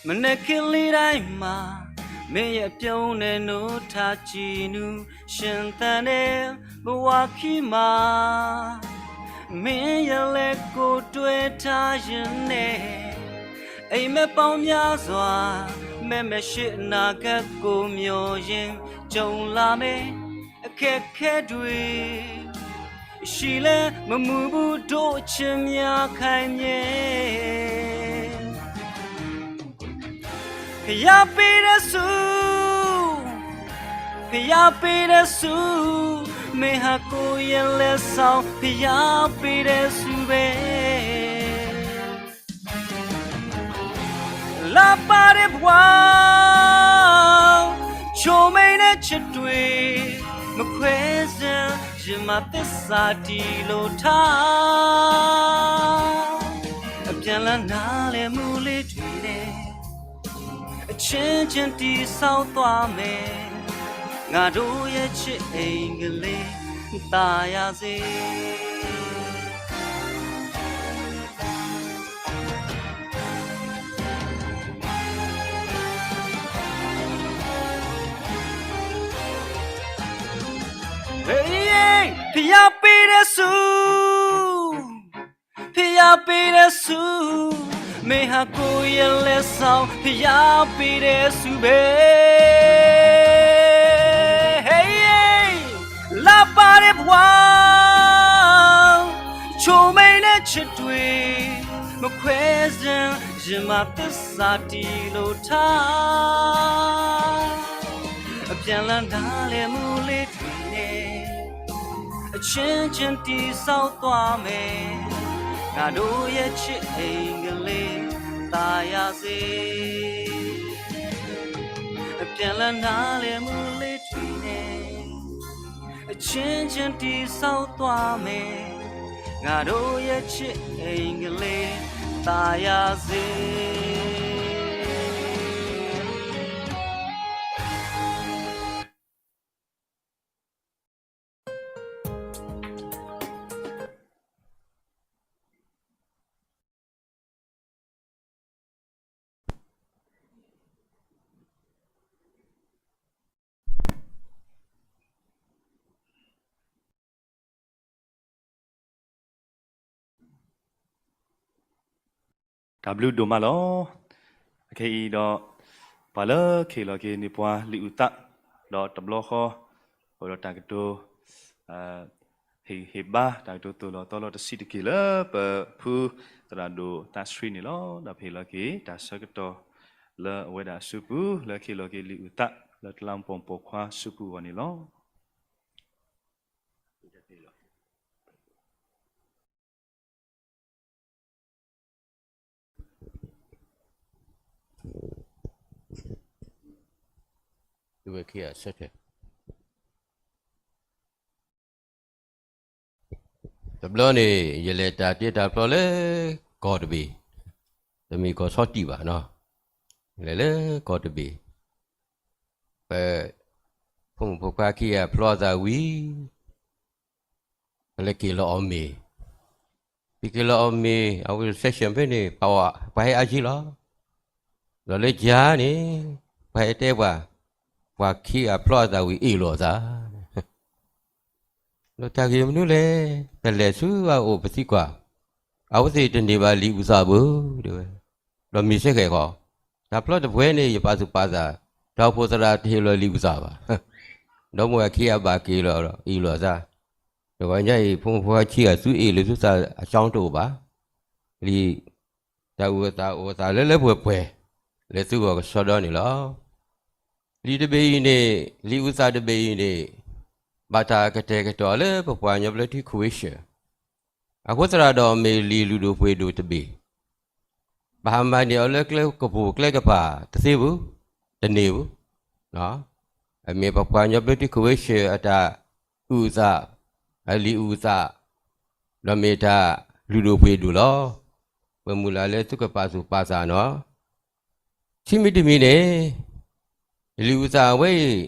မနက်ခင်းလေးတိုင်းမှာ မင်းရဲ့အပြုံးနဲ့ နိုးထကြည်နူး ရှင်သန်တဲ့ဘဝခေတ်မှာ မင်းရဲ့လက်ကိုတွဲထားရင်နဲ့ အိပ်မက်ပေါင်းများစွာ မက်မရှိအနာဂတ်ကိုမျှော်ရင်း ကြုံလာမယ့်အခက်အခဲတွေ ရှိလဲမမူဘူး တို့အချစ်များခိုင်မြဲ ဘုရားပေးတဲ့ဆု ဘုရားပေးတဲ့ဆု မင်းဟာကိုယ့်ရဲ့လက်ဆောင် ဘုရားပေးတဲ့ဆုပဲ လှပတဲ့ဘဝ ချိုးမိန်တဲ့ချစ်တွေ မခွဲစမ်း ရင်မှာသစ္စာတည်လို့ထား အပြန်လည်နားလည်မှုလေးတွေနဲ့ အချင်းချင်းတည်ဆောက်သွားမယ် ငါတို့ရဲ့ချစ်အိမ်ကလေး သာယာစေ ဘုရားပေးတဲ့ဆု ဘုရားပေးတဲ့ဆု မင်းဟာကိုယ့်ရဲ့လက်ဆောင် ဘုရားပေးတဲ့ဆုပဲ လှပတဲ့ဘဝ ချိုးမိန်တဲ့ချစ်တွေ မခွဲစမ်း ရင်မှာသစ္စာတည်လို့ထား အပြန်လည်နားလည်မှုလေးတွေနဲ့ အချင်းချင်းတည်ဆောက်သွားမယ် ငါတို့ရဲ့ချစ်အိမ်ကလေး သာယာစေ အပြန်လည်နားလည်မှုလေးတွေနဲ့ အချင်းချင်းတည်ဆောက်သွားမယ် ငါတို့ရဲ့ချစ်အိမ်ကလေး သာယာစေ တၢ်ဘျုးဒိၣ်မးလီၤ. အခဲအံၤဒီး ပှၤလၢခ့ၣ်လီၤက့ၤန့ၢ်ပှၤလံာ်အုၣ်သး ဒီးတဘျီဃီ အိၣ်ဒီးတၢ်ကတိၤ ဟ့ၣ်ဂံၢ်ဟ့ၣ်ဘါ တၢ်ကတိၤသိၣ်လီၤသီလီၤတဆံးတက့ၢ်လၢပဖုသရၣ်ဒိၣ်သးဆှံန့ၣ်လီၤ. ဒီးပဟ့ၣ်လီၤက့ၤတၢ်ဆၢကတီၢ်လၢအဝဲဒၣ်အစုပူၤ လၢခ့ၣ်လီၤက့ၤလံာ်အုၣ်သး လၢတလးမူးပိာ်မုၣ်ပိာ်ခွါစုပူၤအဂီၢ်န့ၣ်လီၤ. တဘျီန့ၣ် ယလဲၤတၢ်တ့တၢ်ဖျီလၢကီၢ်တဘ့ၣ်, တမ့ၢ်ကီၢ်ဆီတံၢ်ဘၣ်နီၤ. လဲၤလၢကီၢ်တဘ့ၣ်, ပ ဖိမုၣ်ဖိခွါခံဂၤဖျီအသးဝံၤ ပလဲၤက့ၤလီၤအီၣ်မ့ၤ, ပက့ၤလီၤအီၣ်မ့ၤ အဝဲ reception ဖဲန့ၣ် ပှၤဟဲအါက့လီၤ. ဒီးလၢကၠါန့ၣ် ပှၤဟဲတဲပှၤ, ပှၤခံဂၤဖျီအသးဝံၤအ့ၣ်လိာ်အသး ဒီးတၢ်ဂ့ၢ်မနုၤလဲၣ်, ပလဲၤဆူအအိၣ်ပသံကွၢ်, အဝဲသ့ၣ်တန့ၢ်ဘၣ်လံာ်အုၣ်သးဘၣ်, တဲဝဲ, ဒီးမ့ၢ်စ့ၢ်ကီး, တၢ်ဖျီတပှဲၤန့ၣ် ယပာ်သူၣ်ပာ်သး, တၢ်အိၣ်ဖှိၣ်သရၣ်တဟ့ၣ်လီၤလံာ်အုၣ်သးဘၣ်. ဒီးမိၢ်အခံဂၤဘၣ်က့ၤလီၤဒီးအ့ၣ်လိာ်အသး, တဂီၤညါအံၤ ဖိမုၣ်ဖိခွါခံဂၤသုအ့ၣ်လၢသုသးအကၠီတအိၣ်ဘၣ်. လံာ် တၢ်အုၣ်အသးအိၣ်အသးလၢလၢပှဲၤပှဲၤ လၢသုဂီၢ်ကစီဒီန့ၣ်လီၤ. လံာ်တဘ့ၣ်အံၤန့ၣ်, လံာ်အုၣ်သးတဘ့ၣ်အံၤန့ၣ်, ဘၣ်တၢ်ကတဲာ်ကတီၤလၢပပှၤကညီဘျၢထံခိဝ့ၡၢၣ်, အဃိသတးဒီးမ့ၢ်လံာ်လုၢ်ဒိၣ်ပှ့ၤဒိၣ်တဘ့ၣ်, ပဟးမၤန့ၢ်အီၤလၢကျဲကပူၤကျဲကပၤတသ့ဘူး, တန့ၢ်ဘူး. အမ့ၢ်ပပှၤကညီဘျၢထံခိဝ့ၡၢၣ်အတၢ်အုၣ်အသး, အလံာ်အုၣ်အသး, ဒီးမ့ၢ်တၢ်လုၢ်ဒိၣ်ပှ့ၤဒိၣ်လီၤ. ပမုၢ်လၢ်လၢသုကပာ်သူၣ်ပာ်သးနီၤ. ခံမံၤတမံၤန့ၣ်, လံာ်အုၣ်သးအဝဲအံၤ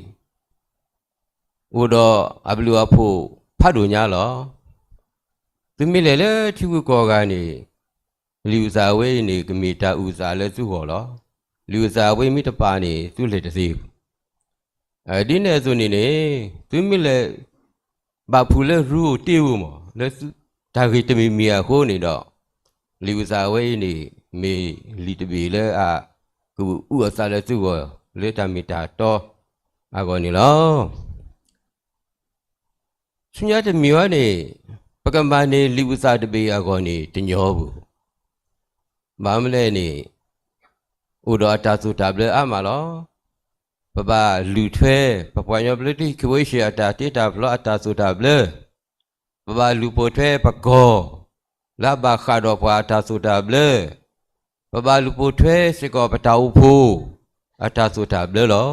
အိၣ်ဒီးအဘျုးအဖှိၣ်ဖးဒိၣ်ညါလီၤ. သုမ့ၢ်လဲၤလၢထံဂုၤကီၢ်ဂၤန့ၣ်, လံာ်အုၣ်သးအဝဲအံၤန့ၣ် ကမ့ၢ်တၢ်အုၣ်အသးလၢသုဂီၢ်လီၤ. လံာ်အုၣ်သးအဝဲမ့ၢ်တပာ်န့ၣ် သုလဲၤတသ့ဘူး. ဒ်န့ၣ်အသိးန့ၣ်န့ၣ်, သုမ့ၢ်လဲၤ ဘၣ်ဖုးလၢရူအိၣ်တ့ၢ်ဧိၤမး လၢတၢ်ဂ့ၢ်တမံၤမံၤအဃိန့ၣ်ဒီး, လံာ်အုၣ်သးအဝဲအံၤန့ၣ် မ့ၢ်လံာ်တဘ့ၣ်လၢအကအုၣ်အသးလၢသုဂီၢ် လၢတၢ်မ့ၢ်တၢ်တီအဂီၢ်န့ၣ်လီၤ. ဆူညါတမံၤဝဲန့ၣ်, ပကမၤန့ၢ်လံာ်အုၣ်သးတဘ့ၣ်အဂီၢ်န့ၣ်တညီဘူး. ဘၣ်မနုၤလဲၣ်န့ၣ်, အိၣ်ဒီးအတၢ်သိၣ်တၢ်ဘျၢအါမးလီၤ. ပဘၣ်လုၢ်ထွဲ ပပှၤကညီဘျၢထံခိဝ့ၡၢၣ်အတၢ်တ့တၢ်ဖျီအတၢ်သိၣ်တၢ်ဘျၢ, ပဘၣ်လုၢ်ပိာ်ထွဲပကီၢ် လၢအဘၣ်ဃးဒီးပှၤအတၢ်သိၣ်တၢ်ဘျၢ, ပဘၣ်လုၢ်ပိာ်ထွဲစ့ၢ်ကီးပတၢ်အိၣ်ဖှိၣ်အတၢ်သိၣ်တၢ်ဘျၢလီၤ.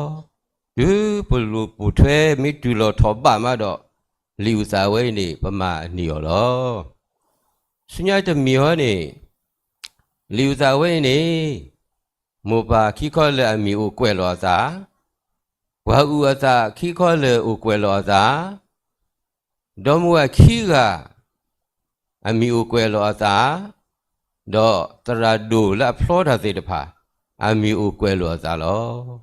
တုၤပလိၣ်ပိာ်ထွဲမ့ၢ်တုၤလီၤထီၣ်ဘးမးဒီး, လံာ်အုၣ်သးဝဲအံၤန့ၣ် ပမၤန့ၢ်အီၤလီၤ. ဆူညါတမံၤဟီန့ၣ်, လံာ်အုၣ်သးဝဲအံၤန့ၣ် မိၢ်ပၢ်ခံခီလၢာ်အမံၤအိၣ်ကွဲးလီၤအသး, ပှၤအုၣ်အသးခံခီလၢာ်အိၣ်ကွဲးလီၤအသး, ဒီမါဝၤခံဂၤ အမံၤအိၣ်ကွဲးလီၤအသး, ဒီးသရၣ်ဒိၣ်လၢအဖျီတၢ်သ့ၣ်တဖၣ် အမံၤအိၣ်ကွဲးလီၤအသးလီၤ.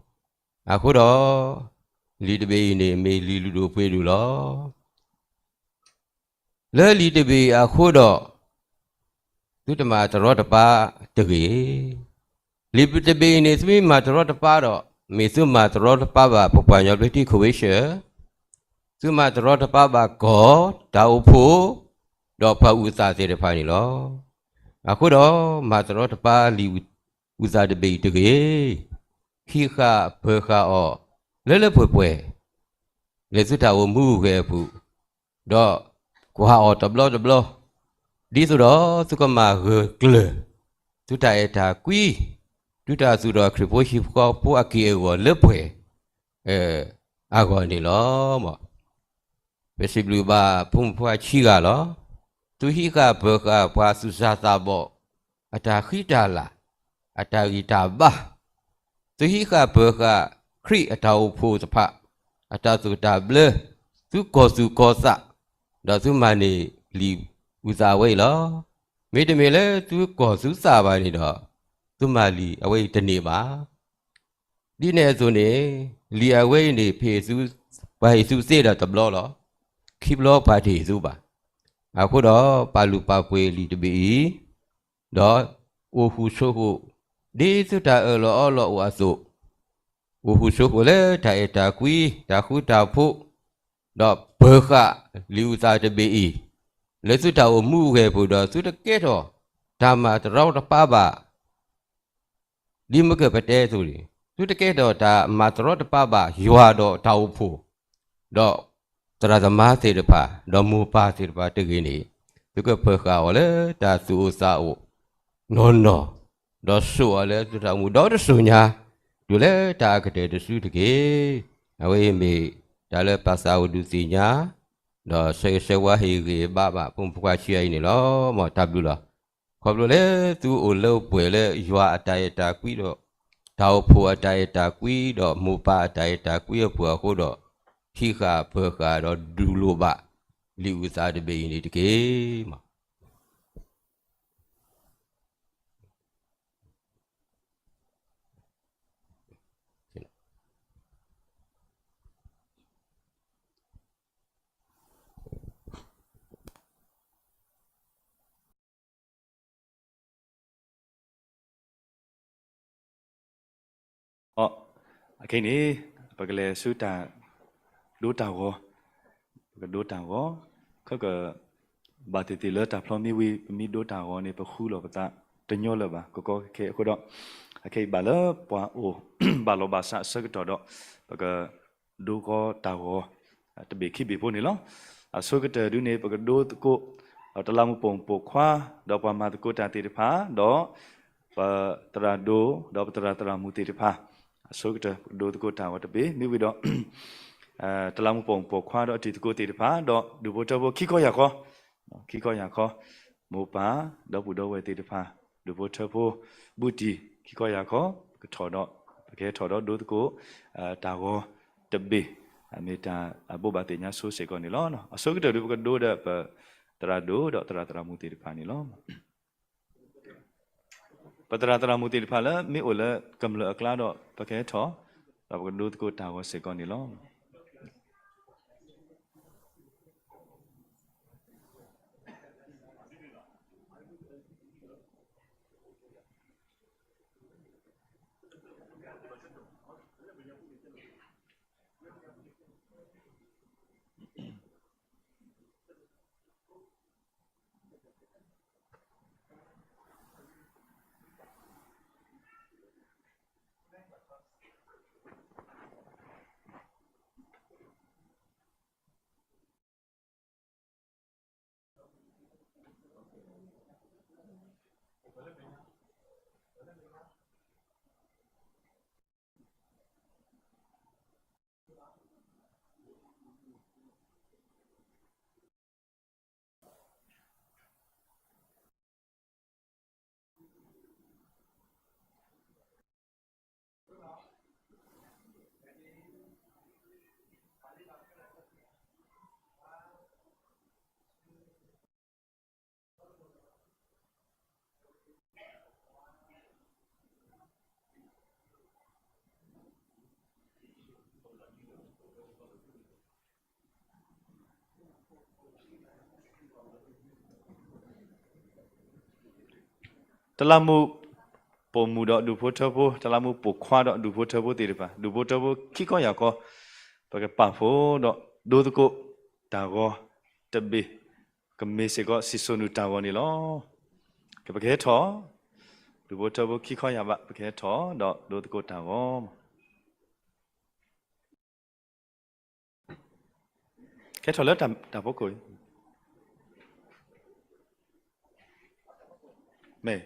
အဃိဒီး, လံာ်တဘ့ၣ်အံၤန့ၣ် မ့ၢ်လံာ်လုၢ်ဒိၣ်ပှ့ၤဒိၣ်လီၤ. လၢလံာ်တဘ့ၣ်အံၤအဃိဒီး, သုတမၤတရီတပါတဂ့ၤ. လံာ်တဘ့ၣ်အံၤန့ၣ် သုမ့ၢ်မၤတရီတပါဒီး, မ့ၢ်သုမၤတရီတပါဘၣ် ပပှၤကညီဘျၢထံခိဝ့ၡၢၣ်, သုမၤတရီတပါဘၣ်ကီၢ်, တၢ်အိၣ်ဖှိၣ်, ဒီးပှၤအုၣ်သးသ့ၣ်တဖၣ်န့ၣ်လီၤ. အဃိဒီး, မၤတရီတပါလံာ်အုၣ်သးတဘ့ၣ်အံၤတဂ့ၤ. ဟံးဃာ်ပၢၤဃာ်အီၤ လၢလၢပှဲၤပှဲၤ လၢသုတၢ်အိၣ်မူဂဲၤအပူၤ, ဒီးကွၢ်အီၤတဘျီတဘျီ, ဒ်သိးဒီးသုကမၤဂၢၢ်ကျၢၤ သုတၢ်အဲၣ်တၢ်ကွံ, သုတၢ်သူၣ်ထီၣ်ခရံာ်ဖိဟံၣ်ဖိဃီဖိအက့ၢ်အဂီၤလၢပှဲၤအဂီၢ်န့ၣ်လီၤ. ပစံးဘျုးဘၣ်ဖိမုၣ်ဖိခွါဆံးဂၤလီၤ. သုဟံးဃာ်ပၢၤဃာ်ပှၤသူၣ်စၢ်သးဘီၣ် အတၢ်ဃံတၢ်လၤ, အတၢ်ဂံၢ်တၢ်ဘါ, သုဟံးဃာ်ပၢၤဃာ်ခရံာ်အတၢ်အိၣ်ဖှိၣ်တဖၣ် အတၢ်သိၣ်တၢ်ဘျၢ, သုကီၢ်သူၣ်ကီၢ်သး, ဒီးသုမၤန့ၢ်လံာ်အုၣ်သးဝဲအံၤလီၤ. မ့တမ့ၢ်လၢသုကီၢ်သုသးဘၣ်န့ၣ်ဒီး, သုမၤလံာ်အဝဲအံၤတန့ၢ်ဘၣ်. ဒ်န့ၣ်အသိးန့ၣ်, လံာ်အဝဲအံၤန့ၣ် ပှၤဟ့ၣ်သုသ့ဒီးတဘျီလီၤ. ခံဘျီပှၤတဟ့ၣ်သုဘၣ်. အဃိဒီး ပာ်လုၢ်ပာ်ပှ့ၤလံာ်တဘ့ၣ်အံၤ, ဒီးအိၣ်ဃူဆိးဃိး ဒ်သုတၢ်အၢၣ်လီၤအီလီၤအိၣ်အသိး, အိၣ်ဃူဆိးဃိးလၢတၢ်အဲၣ်တၢ်ကွံ, တၢ်ဃူတၢ်ဖိး, ဒီးပၢၤဃာ်လံာ်အုၣ်သးတဘ့ၣ်အံၤ လၢသုတၢ်အိၣ်မူဂဲၤပူၤဒီး သုတကဲထီၣ်တၢ်မၤတရီတပါဘၣ် ဒ်မ့ၢ်ကပတဲအသိးန့ၣ်, သုတကဲထီၣ်တၢ်မၤတရီတပါဘၣ် ယွၤဒီးတၢ်အိၣ်ဖှိၣ်, ဒီးသရၣ်သမါသ့ၣ်တဖၣ်, ဒီးမိၢ်ပၢ်သ့ၣ်တဖၣ်တဂ့ၤန့ၣ်, သုကပၢၤဃာ်အီၤလၢတၢ်သူၣ်အိၣ်သးအိၣ်နီၢ်နီၢ်, ဒီးစိာ်အီၤလၢသုတၢ်အိၣ်မူဒီတစိၤညါ, တုၤလၢတၢ်အကတၢၢ်တစုတက့ၢ်. အဝဲအံၤမ့ၢ်တၢ်လၢပာ်သးအိၣ်ဒုးသ့ၣ်ညါ, ဒီးဆၢဂ့ၤဆၢဝါဟ့ၣ်ဂံၢ်ဘါဘၣ် ဖိမုၣ်ဖိခွါဆံးအံၤန့ၣ်လီၤ. မ်တၢ်ဘျုးလီၤ. ခီဖျိလၢသုအိၣ်လၢအိၣ်ပှဲၤလၢယွၤအတၢ်အဲၣ်တၢ်ကွံဒီး, တၢ်အိၣ်ဖှိၣ်အတၢ်အဲၣ်တၢ်ကွံ ဒီးမိၢ်ပၢ်အတၢ်အဲၣ်တၢ်ကွံအဖုၣ်အဃိဒီး ဟံးဃာ်ပၢၤဃာ်ဒီးဒုးလိာ်ဘၣ် လံာ်အုၣ်သးတဘ့ၣ်အံၤန့ၣ်တက့ၢ်. အခဲအံၤန့ၣ် ပကလဲၤဆူတၢ်ဒိတၢ်ဂီၤ, ပကဒိတၢ်ဂီၤ, ခဲက ဘၣ်သ့ၣ်သ့ၣ်လၢတၢ်ဖျီမ့ၢ်ဝံၤ ပမ့ၢ်ဒိတၢ်ဂီၤန့ၣ် ပဃုလီၤပသးတညီလၢၤဘၣ် ကကီကခဲအဃိဒီး အခဲအံၤဘၣ်လၢပှၤအိၣ်ဘၣ်လီၤဘၣ်စးအဆၢကတီၢ်ဒီး ပကဒိဃီတၢ်ဂီၤ တဘ့ၣ်ခံဘ့ၣ်ဖိန့ၣ်လီၤ. အဆိကတၢၢ်ဒုန့ၣ် ပကဒိသကိး ဒီးတလးမူးပိာ်မုၣ်ပိာ်ခွါ ဒီးပှၤမၤသကိးတၢ်သ့ၣ်တဖၣ် ဒီး ပသရၣ်ဒိၣ် ဒီးပသရၣ်သရၣ်မုၣ်သ့ၣ်တဖၣ် အဆိကတၢၢ် ပကဒိသကိးတၢ်ဂီၤတဘ့ၣ် မ့ၢ်ဝံၤဒီး တလးမူးပိာ်မုၣ်ပိာ်ခွါဒီးအတံၤသကိးသ့ၣ်တဖၣ် ဒီးဒူၣ်ဖိထၢဖိခံခီယၢ်ခီ, ခံခီယၢ်ခီ, မိၢ်ပၢ် ဒီပုၢ်ဒီဝဲၢ်သ့ၣ်တဖၣ် ဒူၣ်ဖိထၢဖိ ဘူးတံၢ် ခံခီယၢ်ခီ ပကထီၣ်ဒီး ပကဟဲထီၣ်ဒီးဒိသကိး တၢ်ဂီၤတဘ့ၣ် မ့ၢ်တၢ်အဘိးဘၣ်သ့ၣ်ညါဆိစ့ၢ်ကီးန့ၣ်လီၤ. အဆိကတၢၢ်ဒု ပကဒိဒီးပသရၣ်ဒိၣ်ဒီးသရၣ်သရၣ်မုၣ်သ့ၣ်တဖၣ်န့ၣ်လီၤ. ပသရၣ်သရၣ်မုၣ်သ့ၣ်တဖၣ်လၢမ့ၢ်အိၣ်လၢကမျၢၢ်အကျါဒီး ပကဟဲထီၣ် ဒီးပကဒိသကိးတၢ်ဂီၤစ့ၢ်ကီးန့ၣ်လီၤ.တလးမူးပိာ်မုၣ်ဒီးဒူၣ်ဖိထၢဖိ, တလးမူးပိာ်ခွါဒီးဒူၣ်ဖိထၢဖိသ့ၣ်တဖၣ်, ဒူၣ်ဖိထၢဖိခံခီယၢ်ခီ, ပကပာ်ဖှိၣ်ဒီးဒိသကိးတၢ်ဂီၤတဘ့ၣ်, ကမ့ၢ်စ့ၢ်ကီးစံၣ်စိၤနုာ်တၢ်ဂီၤန့ၣ်လီၤ. ကပကဟဲထီၣ်, ဒူၣ်ဖိထၢဖိခံခီယၢ်ဘး ပကဟဲထီၣ်ဒီးဒိသကိးတၢ်ဂီၤ ကဲထီၣ်လၢတၢ်ဖိခိၣ်အံၤ, မ့ၢ်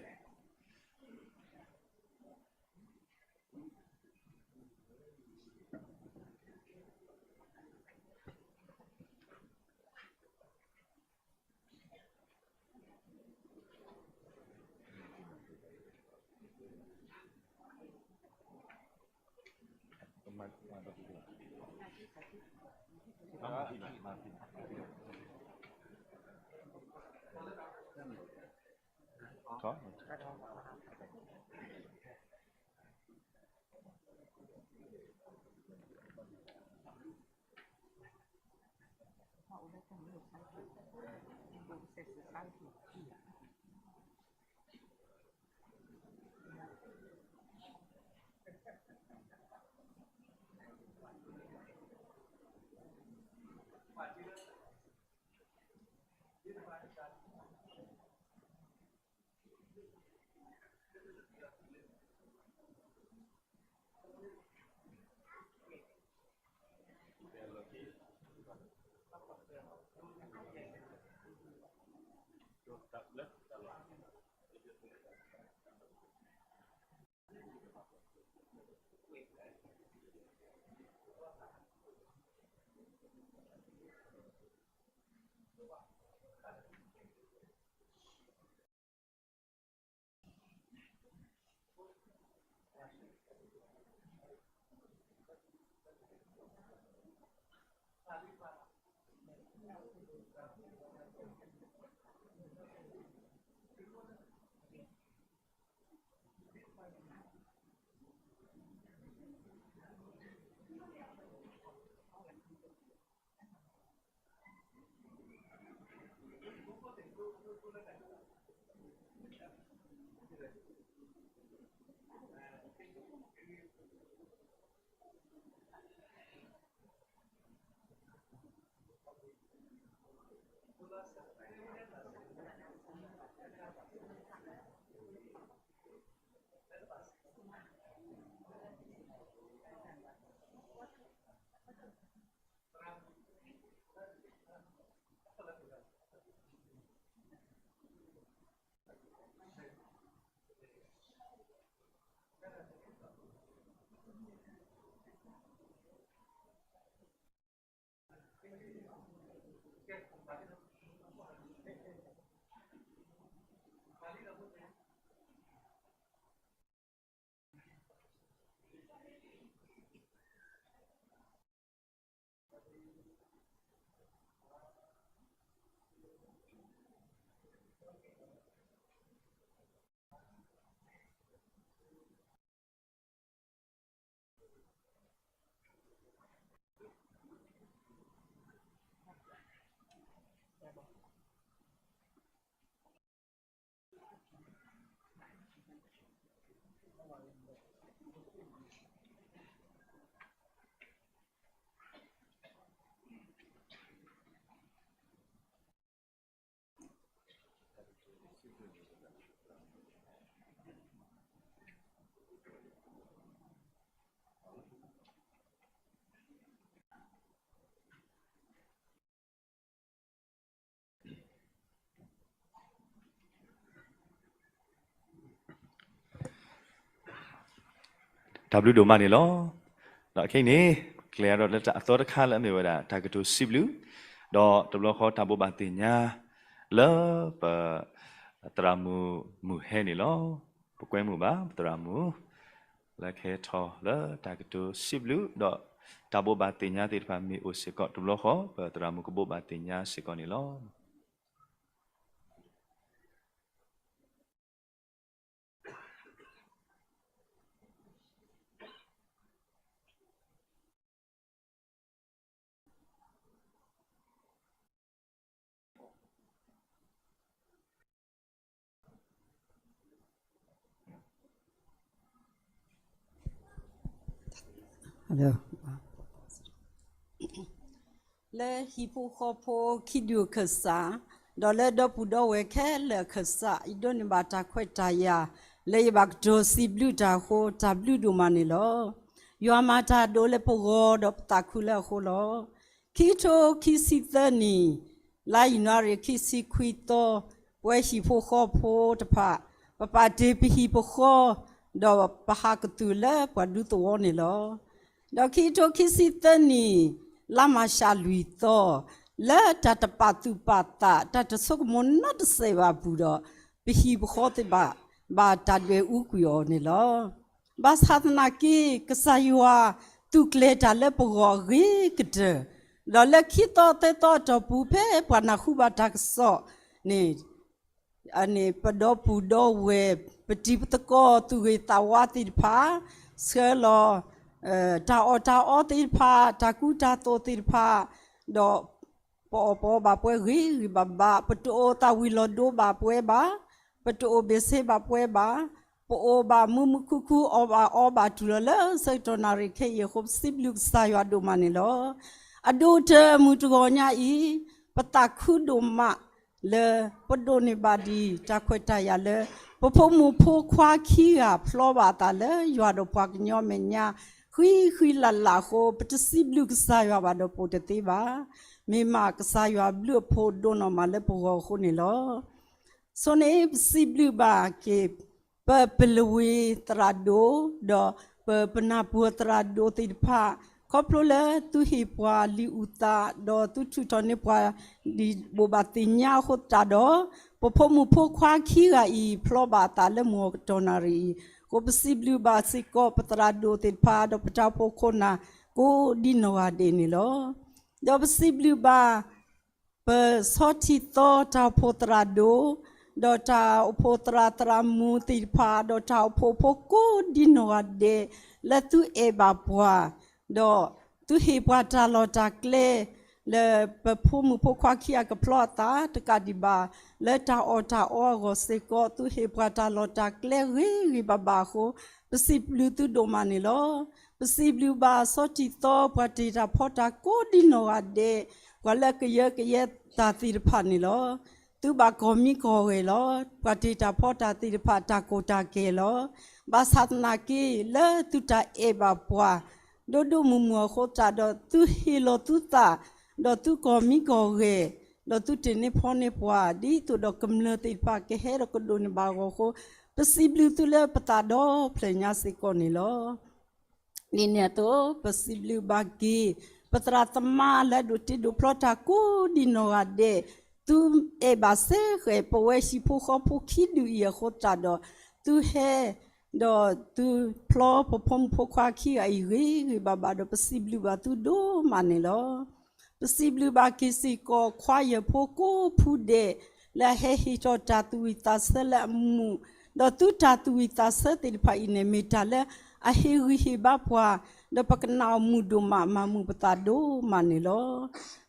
တၢ်ဘျုးဒိၣ်မးန့ၣ်လီၤ. ဒီးခဲအံၤန့ၣ် ကျဲၤဒီးလၢတၢ်အသီတခါလၢအမ့ၢ်ဝဲဒၣ် တၢ်ကတိၤစံးဘျုး, ဒီးတဘျီဃီတၢ်ဘိးဘၣ်သ့ၣ်ညါ လၢပသရၣ်မုၣ်မုၢ်ဟဲန့ၣ်လီၤ. ပကွဲမုာ်ဘၣ် ပသရၣ်မုၣ် လၢကဟဲထီၣ်လၢတၢ်ကတိၤစံးဘျုး ဒီးတၢ်ဘိးဘၣ်သ့ၣ်ညါသ့ၣ်တဖၣ်မ့ၢ်အိၣ်စ့ၢ်ကီး တဘျီဃီ ပသရၣ်မုၣ်ကဘိးဘၣ်သ့ၣ်ညါစ့ၢ်ကီးန့ၣ်လီၤ. လၢဟံၣ်ဖိဃီဖိခံဒူၣ်အခၢၣ်စး, ဒီးလၢဒီပုၢ်ဒီဝဲၢ်ခဲလၢာ်အခၢၣ်စး, ယဒိးန့ၢ်ဘၣ်တၢ်ခွဲးတၢ်ယာ် လၢယဘၣ်ကတိၤစံးဘျုးတၢ်အဃိ တၢ်ဘျုးဒိၣ်မးန့ၣ်လီၤ. ယွၤမၤတၢ်ဒိၣ်လၢပဂီၢ်ဒီးပသးခုလၢအဃိလီၤ. ခံကထိခံဆံသၢနံၣ်, လါယနူၤအါရံၤခံဆံခွံသီ, ပဝဲဟံၣ်ဖိဃီဖိတဖၣ်, ပပာ်တ့ၢ်ပဟံၣ်ပဃီ, ဒီးပဟးကသူၣ်လၢပှၤဒူသဝီန့ၣ်လီၤ. ဒီးခံကထိခံဆံသၢနံၣ်, လါမၤရှးလွံၢ်သီ, လၢတၢ်တပာ်သူၣ်ပာ်သး, တၢ်တဆိကမိၣ်နီတစဲးဘၣ်အပူၤဒီး, ပဟံၣ်ပဃီသ့ၣ်တဖၣ် ဘၣ်တၢ်ဒွဲၣ်အူကွံာ်အီၤန့ၣ်လီၤ. ဘၣ်ဆၣ်သနာ်က့ ကစၢ်ယွၤသူၣ်ကျဲၤတၢ်လၢပဂီၢ်အဂ့ၤကတၢၢ်, ဒီးလၢခံသီသၢသီအတီၢ်ပူၤ ဖဲပှၤနၢ်ဟူဘၣ်တၢ်ကစီၣ်န့ၣ် န့ၣ် ပဒီပုၢ်ဒီဝဲၢ် ပတံၤပသကိး သူၣ်ဂ့ၤသးဝါသ့ၣ်တဖၣ်, ဆှၢလီၤ တၢ်အီၣ်တၢ်အီသ့ၣ်တဖၣ်, တၢ်ကူတၢ်သိးသ့ၣ်တဖၣ်, ဒီးပအီၣ်ပအီဘၣ်ပှဲၤဂ့ၤဂ့ၤဘၣ်ဘၣ်, ပတအိၣ်သးဝံၤလီၤဒိဘၣ်ပှဲၤဘၣ်, ပတအိၣ်ဘ့ၣ်ဆ့ဘၣ်ပှဲၤဘၣ်, ပအိၣ်ဘၣ်မုာ်မုာ်ခုၣ်ခုၣ် အီၣ်ဘၣ်အီဘၣ်တုၤလီၤလၢဆၢကတီၢ်နၣ်ရံၣ်ခဲအံၤအဃိ ပစံးဘျုးကစၢ်ယွၤဒိၣ်မးန့ၣ်လီၤ. အဒိၣ်တၢ်မုၢ်တဂီၤညါအံၤ, ပသးခုဒိၣ်မး လၢပဒိးန့ၢ်ဘၣ်ဒံးတၢ်ခွဲးတၢ်ယာ်လၢ ပဖိမုၣ်ဖိခွါခံဂၤဖျီဘၣ်အသးလၢယွၤဒီးပှၤကညီအမဲာ်ညါ ဃံဃံလၤလၤအဃိ ပတစံးဘျုးကစၢ်ယွၤဘၣ်ဒီးပအိၣ်တသ့ဘၣ်. မ့ၢ်မးကစၢ်ယွၤဘျုးအဖှိၣ်ဒိၣ်နီၢ်မးလၢပဂီၢ်အဃိန့ၣ်လီၤ. ဆိန့ၣ်ပစံးဘျုးဘၣ်က့ၤ ပပလဝ့ၤသရၣ်ဒိၣ်, ဒီးပပနၢ်ပၢၢ်သရၣ်ဒိၣ်သ့ၣ်တဖၣ်, ခီဖျိလၢသုဟ့ၣ်ပှၤလံာ်အုၣ်သး, ဒီးသုထုးထီၣ်န့ၢ်ပှၤဒ်ဘိးဘၣ်သ့ၣ်ညါအဃိသတးဒီး, ပဖိမုၣ်ဖိခွါခံဂၤအံၤ ဖျီဘၣ်အသးလၢမုၢ်ကတီၢ်နၣ်ရံၣ်အံၤ, အဃိပစံးဘျုးဘၣ်စ့ၢ်ကီးပသရၣ်ဒိၣ်သ့ၣ်တဖၣ် ဒီးပတၢ်အိၣ်ဖှိၣ်ခိၣ်နၢ်ကိးဒ်နီၢ်ဂၤဒဲးန့ၣ်လီၤ. ဒီးပစံးဘျုးဘၣ် ပဆီထံသီတၢ်အိၣ်ဖှိၣ်သရၣ်ဒိၣ်, ဒီးတၢ်အိၣ်ဖှိၣ်သရၣ်သရၣ်မုၣ်သ့ၣ်တဖၣ်, ဒီးတၢ်အိၣ်ဖှိၣ်ဖိကိးဒ်နီၢ်ဂၤဒဲး, လၢသုအဲၣ်ဘၣ်ပှၤ, ဒီးသုဟ့ၣ်ပှၤတၢ်လီၢ်တၢ်ကျဲ, လၢပဖိမုၣ်ဖိခွါခံဂၤကဖျီအသးတကးဒံးဘၣ်, လၢတၢ်အီၣ်တၢ်အီအဂီၢ်စ့ၢ်ကီး သုဟ့ၣ်ပှၤတၢ်လီၢ်တၢ်ကျဲဂ့ၤဂ့ၤဘၣ်ဘၣ်အဃိ, ပစံးဘျုးသုဒိၣ်မးန့ၣ်လီၤ. ပစံးဘျုးဘၣ်စီၤတံၤသီ ပှၤတ့ၢ်တၢ်ဖီတၢ်ကိးဒံနီၢ်ဂၤဒဲး, ပှၤလၢကယၢကယဲတၢ်သ့ၣ်တဖၣ်န့ၣ်လီၤ. သုဘၣ်ကီၢ်မံကီၢ်ဂဲၤလီၤ. ပှၤတ့ၢ်တၢ်ဖီတၢ်သ့ၣ်တဖၣ် တၢ်ကိၢ်တၢ်ဂီၤလီၤ. ဘၣ်ဆၣ်သနာ်က့ လၢသုတၢ်အဲၣ်ဘၣ်ပှၤ ဒိၣ်ဒိၣ်မုၢ်မုၢ်အဃိသတးဒီး သုဟ့ၣ်လီၤသုသး, ဒီးသုကီၢ်မံကီၢ်ဂဲၤ, ဒီးသုတ့ၢ်န့ၢ်ဖီန့ၢ်ပှၤ ဒ်သိးဒီးကမျၢၢ်သ့ၣ်တဖၣ်ကဟဲဒီးကဒိးန့ၢ်ဘၣ်အဂီၢ်အဃိ, ပစံးဘျုးသုလၢပသးဒီဖျၢၣ်ညါစ့ၢ်ကီးန့ၣ်လီၤ. ဒ်န့ၣ်အသိး ပစံးဘျုးဘၣ်က့ၤ ပသရၣ်သမါလၢအဒိးတ့ဒိးဖျီတၢ်ကိးဒံနီၢ်ဂၤဒဲး, သုအဲၣ်ဘၣ်စ့ၢ်ကီး ပဝဲဟံၣ်ဖိဃီဖိခံဒူၣ်အံၤအဃိသတးဒီး, သုဟဲ ဒီးသုဖျီပဖိမုၣ်ဖိခွါခံဂၤအံၤဂ့ၤဂ့ၤဘၣ်ဘၣ်ဒီး ပစံးဘျုးဘၣ်သုဒိၣ်မးန့ၣ်လီၤ. ပစံးဘျုးဘၣ်က့ၤစ့ၢ်ကီး ခွါယၢၢ်ဖိကိးဖုဒဲး လၢအဟဲဟ့ၣ်ထီၣ်တၢ်သူၣ်ဝံၣ်သးဆၢလၢအမူး, ဒီးသုတၢ်သူၣ်ဝံၣ်သးဆၢသ့ၣ်တဖၣ်အံၤန့ၣ် မ့ၢ်တၢ်လၢအဟ့ၣ်ဂံၢ်ဟ့ၣ်ဘါပှၤ, ဒီးပကနၣ်အီၤမုာ်ဒိၣ်မး မၤမုာ်ပသးဒိၣ်မးန့ၣ်လီၤ.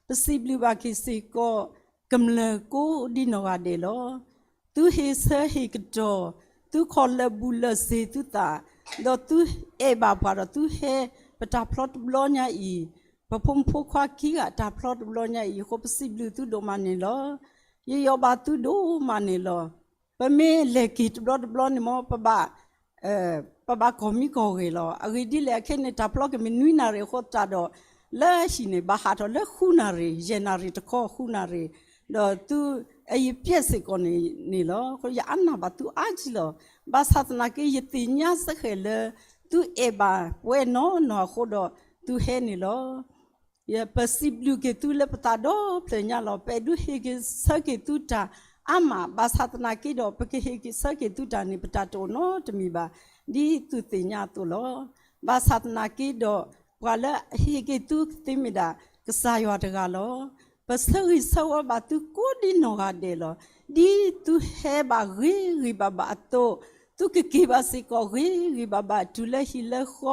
ပစံးဘျုးဘၣ်က့ၤစ့ၢ်ကီး ကမျၢၢ်ကိးဒံနီၢ်ဂၤဒဲးလီၤ. သုဟ့ၣ်ဆၢဟ့ၣ်ကတီၢ်, သုခီၣ်လၢာ်ဘူးလၢာ်စ့ၢ်သုသး, ဒီးသုအဲၣ်ဘၣ်ပှၤဒီးသုဟဲ ပတၢ်ဖျီတဘျီညါအံၤ, ပဖိမုၣ်ဖိခွါခံဂၤတၢ်ဖျီတဘျီညါအံၤအဃိ ပစံးဘျုးသုဒိၣ်မးန့ၣ်လီၤ. ယယီၤဘၣ်သုဒိၣ်မးန့ၣ်လီၤ. ပမ့ၢ်လဲၤက့ၤတဘျီတဘျီန့ၣ်မ့ၢ် ပဘၣ် ပဘၣ်ကီၢ်မံကီၢ်ဂဲၤလီၤ. အဂ့ၢ်ဒ်လဲၣ် အခဲအံၤန့ၣ် တၢ်ဖျီကမ့ၢ်နွံနၣ်ရံၣ်အဃိသတးဒီး လၢဟံၣ်န့ၣ် ဘၣ်ဟးထီၣ်လၢဃုနၣ်ရံၣ်, ယဲၢ်နၣ်ရံၣ်တခီဃုနၣ်ရံၣ်, ဒီးသုအယပျဲၢ်စ့ၢ်ကီးန့ၣ်လီၤ. ယအါနၢ်ဘၣ်သုအါကံလီၤ. ဘၣ်ဆၣ်သနာ်က့ ယသ့ၣ်ညါစ့ၢ်ကီးလၢ သုအဲၣ်ဘၣ်ပဝဲနီၢ်နီၢ်အဃိဒီး သုဟဲန့ၣ်လီၤ. ပစံးဘျုးက့ၤသုလၢပသးဒီဖျၢၣ်ညါလီၤ. ပအဲၣ်ဒိးဟ့ၣ်က့ၤဆၢက့ၤသုတၢ်အါမး, ဘၣ်ဆၣ်သနာ်က့ဒီး ပကဟ့ၣ်က့ၤဆၢက့ၤသုတၢ်န့ၣ် ပတၢ်တအိၣ်နီတမံၤဘၣ်, ဒ်သုသ့ၣ်ညါအသိးလီၤ. ဘၣ်ဆၣ်သနာ်က့ဒီး ပှၤလၢအဟ့ၣ်က့ၤသုသ့မ့ၢ်ဒၣ် ကစၢ်ယွၤတဂၤလီၤ. ပဆၢဂ့ၤဆၢဝါဘၣ်သုကိးဒံနီၢ်ဂၤဒဲးလီၤ. ဒ်သုဟဲဘၣ်ဂ့ၤဂ့ၤဘၣ်ဘၣ်အသိး, သုကက့ၤဘၣ်စ့ၢ်ကီးဂ့ၤဂ့ၤဘၣ်ဘၣ် တုၤလၢဟံၣ်လၢဃီ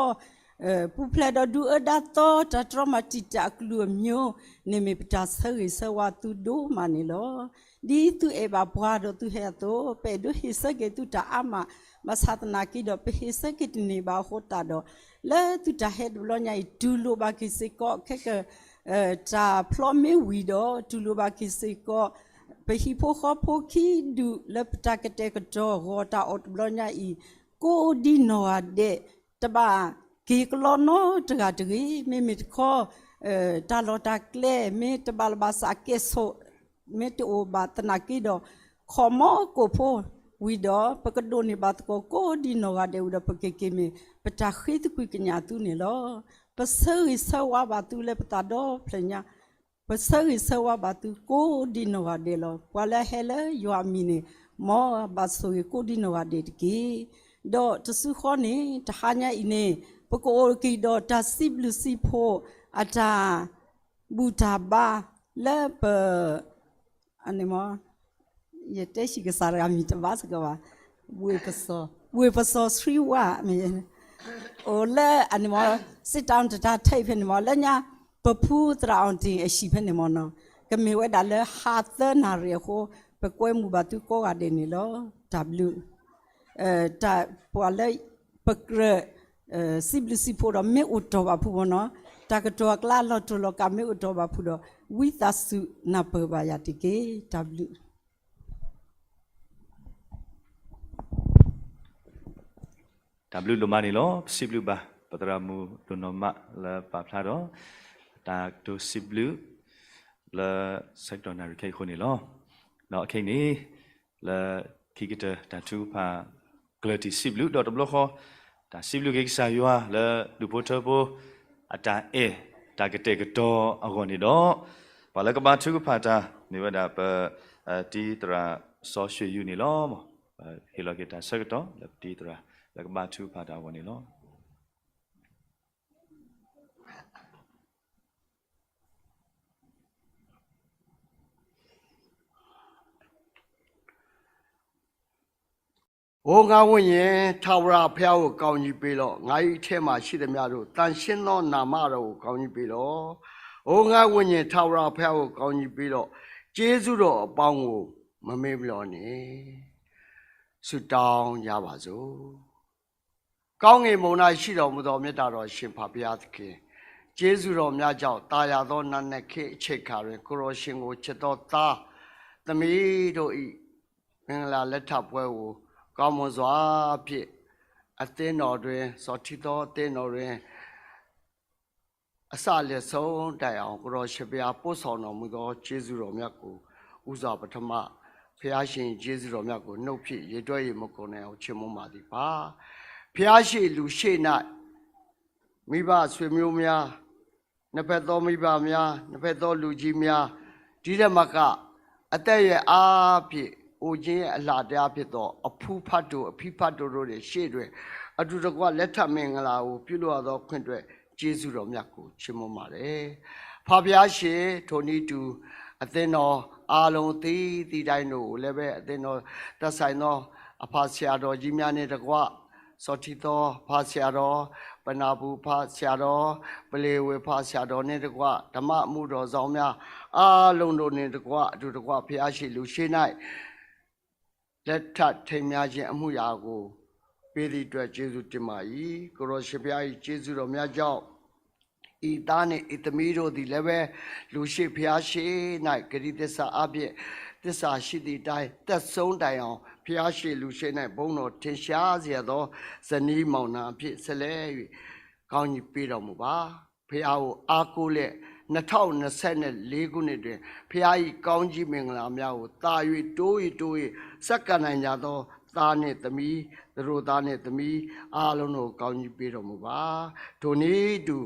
ပူၤဖျဲးဒီးဒုၣ်အၢဒါသီ တၢ်တြီမၤတံာ်တာ်အကလုၢ်အမျိုးန့ၣ် မ့ၢ်ပတၢ်ဆၢဂ့ၤဆၢဝါသုဒိၣ်မးန့ၣ်လီၤ. ဒ်သုအဲၣ်ဘၣ်ပှၤဒီးသုဟဲအသိး ပအဲၣ်ဒိးဟ့ၣ်ဆၢက့ၤသုတၢ်အါမး, ဘၣ်ဆၣ်သနာ်က့ဒီး ပဟ့ၣ်ဆၢက့ၤတန့ၢ်ဘၣ်အဃိသတးဒီး လၢသုတၢ်ဟဲတဘျီညါအံၤ တူၢ်လိာ်ဘၣ်က့ၤစ့ၢ်ကီး ခဲက တၢ်ဖျီမ့ၢ်ဝံၤဒီး တူၢ်လိာ်ဘၣ်က့ၤစ့ၢ်ကီး ပဟံၣ်ဖိဃီဖိခံဒူၣ်လၢပတၢ်ကတဲာ်ကတီၤဂီၤတၢ်အီၣ်တဘျီညါအံၤ ကိးဒံနီၢ်ဂၤဒဲး, တဘၣ်က့ၤကလီနီတဂၤတဂ့ၤ, မ့မ့ၢ်တခီ တၢ်လီၢ်တၢ်ကျဲ မ့ၢ်တဘၣ်လၢၤဘၣ်ဆၣ်ကဲၣ်ဆိး မ့ၢ်တအိၣ်ဘၣ်သနာ်က့ဒီး ခီၣ်မီကိၣ်ဖိဝံၤဒီး ပကဒိးန့ၢ်ဘၣ်သကိးကိးဒံနီၢ်ဂၤဒဲးဝံၤဒီး ပကက့ၤမ့ၢ် ပတၢ်ဃ့သကွံာ်ကညးသုန့ၣ်လီၤ. ပဆၢဂ့ၤဆၢဝါဘၣ်သုလၢပသးဒီဖျၢၣ်ညါ, ပဆၢဂ့ၤဆၢဝါဘၣ်သုကိးဒံနီၢ်ဂၤဒဲးလီၤ. ပှၤလၢအဟဲလၢယွၤအမံၤန့ၣ် မ်အဘၣ်ဆိၣ်ဂ့ၤကိးဒံနီၢ်ဂၤဒဲးတက့ၢ်. ဒီးတစုဃီန့ၣ် တဟါညါအံၤန့ၣ် ပကအိၣ်က့ၤဒီးတၢ်စံးဘျုးစံးဖှိၣ်အတၢ်ဘူၣ်တၢ်ဘါလၢပ အန့ၣ်မ့ၢ် ယတဲဆံးကစၢ်တဂၤမံၤတဘၣ်စ့ၢ်ကီးဘၣ်, ဝ့ၢ်ပစီၤ ဝ့ၢ်ပစီၤဆှံဝါ အိၣ်လၢအန့ၣ်မ့ၢ် စစ်တောင်း တတၢ်ထဲအံၤဖဲန့ၣ်မ့ၢ် လၢညါ ပဖုသရၣ်အီၣ်တ့ၢ်အဟံၣ်ဖဲန့ၣ်မ့ၢ်နီၤ, ကမ့ၢ်ဝဲဒၣ်လၢဟါသၢနၣ်ရံၣ်အဃိ ပကွဲမုာ်ဘၣ်သုကိးဂၤဒဲးန့ၣ်လီၤ. တၢ်ဘျုး တၢ်ပှၤလၢ ပကြၢး စံးဘျုးစံးဖှိၣ်ဒီးမ့ၢ်အိၣ်တ့ၢ်ဘၣ်ဖုမ့ၢ်နီၤ, တၢ်ကတိၤအကျါလီၤတိၢ်လီၤကးမ့ၢ်အိၣ်တ့ၢ်ဘၣ်ဖုဒီး ဝံသးစူၤနၢ်ပၢၢ်ဘၣ်ယၤတက့ၢ်. တၢ်ဘျုး တၢ်ဘျုးဒိၣ်မးန့ၣ်လီၤ. ပစံးဘျုးဘၣ် ပသရၣ်မုၣ်ဒိၣ်နီၢ်မးလၢပာ်ဖျါဒီး တၢ်ကတိၤစံးဘျုး လၢဆၢကတီၢ်နၣ်ရံၣ်ခဲအံၤအဃိန့ၣ်လီၤ. ဒီးခဲအံၤန့ၣ် လၢခံကတၢၢ်တၢ်ထုကဖၣ် ကျၢၢ်တံၢ်စံးဘျုးဒီးတဘျီဃီ တၢ်စံးဘျုးက့ၤကစၢ်ယွၤလၢဒူၣ်ဖိထၢဖိ အတၢ်အဲၣ် တၢ်ကတဲာ်ကတီၤအဂီၢ်န့ၣ်ဒီး ပှၤလၢကဘါထုကဖၣ်တၢ် မ့ၢ်ဝဲဒၣ်ပ တံၤသရၣ်စီၤၡွ့ၣ်ယူၤန့ၣ်လီၤ. ဟ့ၣ်လီၤက့ၤတၢ်ဆၢကတီၢ်လၢပတံၤသရၣ်လၢကဘါထုကဖၣ်တၢ်အဂီၢ်န့ၣ်လီၤ. အိ ငါ့ဝိညာဉ်၊ ထာဝရဘုရားကို ကောင်းကြီးပေးလော့။ ငါ့အထဲမှာရှိသမျှတို့၊ သန့်ရှင်းသောနာမတော်ကို ကောင်းကြီးပေးလော့။ အိ ငါ့ဝိညာဉ် ထာဝရဘုရားကို ကောင်းကြီးပေးတော့၊ ကျေးဇူးတော်အပေါင်းကို မမေ့လျော့နဲ့။ ဆုတောင်းကြပါစို့။ ကောင်းကင်ဘုံ၌ရှိတော်မူသော မြတ်တာတော်ရှင် ဖာဘုရားသခင်၊ ကျေးဇူးတော်များကြောင့် သာယာသောနာနာခင်အချိန်ခါတွင် ကိုယ်တော်ရှင်ကိုချစ်သောသားသမီးတို့၏ မင်္ဂလာလက်ထပ်ပွဲကို ကောင်းမွန်စွာဖြင့် အသင်းတော်တွင် စောထီးသောအသင်းတော်တွင် အစအလယ်ဆုံးတိုင်အောင် ကိုယ်တော်ရှင်ဘုရားပို့ဆောင်တော်မူသော ကျေးဇူးတော်များကို ဦးစွာပထမ ဘုရားရှင်ကျေးဇူးတော်များကို နှုတ်ဖြင့်ရေတွက်ရေမကုန်နိုင်အောင် ချီးမွမ်းပါသည်ပါ။ ဘုရားရှင်လူရှေ့၌မိဘဆွေမျိုးများ၊ နှစ်ဖက်သောမိဘများ၊ နှစ်ဖက်သောလူကြီးများ၊ ဒီထက်မက အသက်အရွယ်အားဖြင့် အိုခြင်းအလှတရားဖြစ်သော အဖူဖးတူ အဖီဖးတူတို့နှင့် ရှေ့တွင် အတူတကွ လက်ထပ်မင်္ဂလာကို ပြုလုပ်ရသောခွင့်အတွက် ကျေးဇူးတော်များကို ချီးမွမ်းပါတယ်။ ဖာဘုရားရှင် ထိုနည်းတူ အသင်းတော်အားလုံး သီသီတိုင်းတို့ကိုလည်းပဲ အသင်းတော်သက်ဆိုင်သော အဖာဆရာတော်ကြီးများနှင့်တကွ စောထီးသောဖာဆရာတော်၊ ပနၢ်ပူၤဖာဆရာတော်၊ ပလ့ဝ့ဖာဆရာတော်နှင့်တကွ ဓမ္မအမှုတော်ဆောင်များ အားလုံးတို့နှင့်တကွ အတူတကွ ဘုရားရှင်လူရှေ့၌ လက်ထပ်ထိမ်းမြားခြင်းအမှုရာကို ပေးသည့်အတွက် ကျေးဇူးတင်ပါ၏။ ကိုယ်တော်ရှင်ဘုရား၏ ကျေးဇူးတော်များကြောင့် ဤသားနှင့်ဤသမီးတို့သည်လည်းပဲ လူရှေ့ဘုရားရှေ့၌ ဂတိသစ္စာအားဖြင့် သစ္စာရှိသည့်အတိုင်း သက်ဆုံးတိုင်အောင် ဘုရားရှေ့လူရှေ့၌ ဘုန်းတော်ထင်ရှားစေသော ဇနီးမောင်နှံအဖြစ် ဆက်လက်၍ ကောင်းကြီးပေးတော်မူပါ။ ဘုရားကိုအားကိုးလျက် နှစ်ထောင်နှစ်ဆယ့်လေးခုနှစ်တွင် ဘုရား၏ကောင်းကြီးမင်္ဂလာများကို သာ၍တိုး၍တိုး၍ ဆက်ကပ်နိုင်ကြသော သားနှင့်သမီး၊ သတို့သားနှင့်သမီး အားလုံးတို့ကို ကောင်းကြီးပေးတော်မူပါ။ ထိုနည်းတူ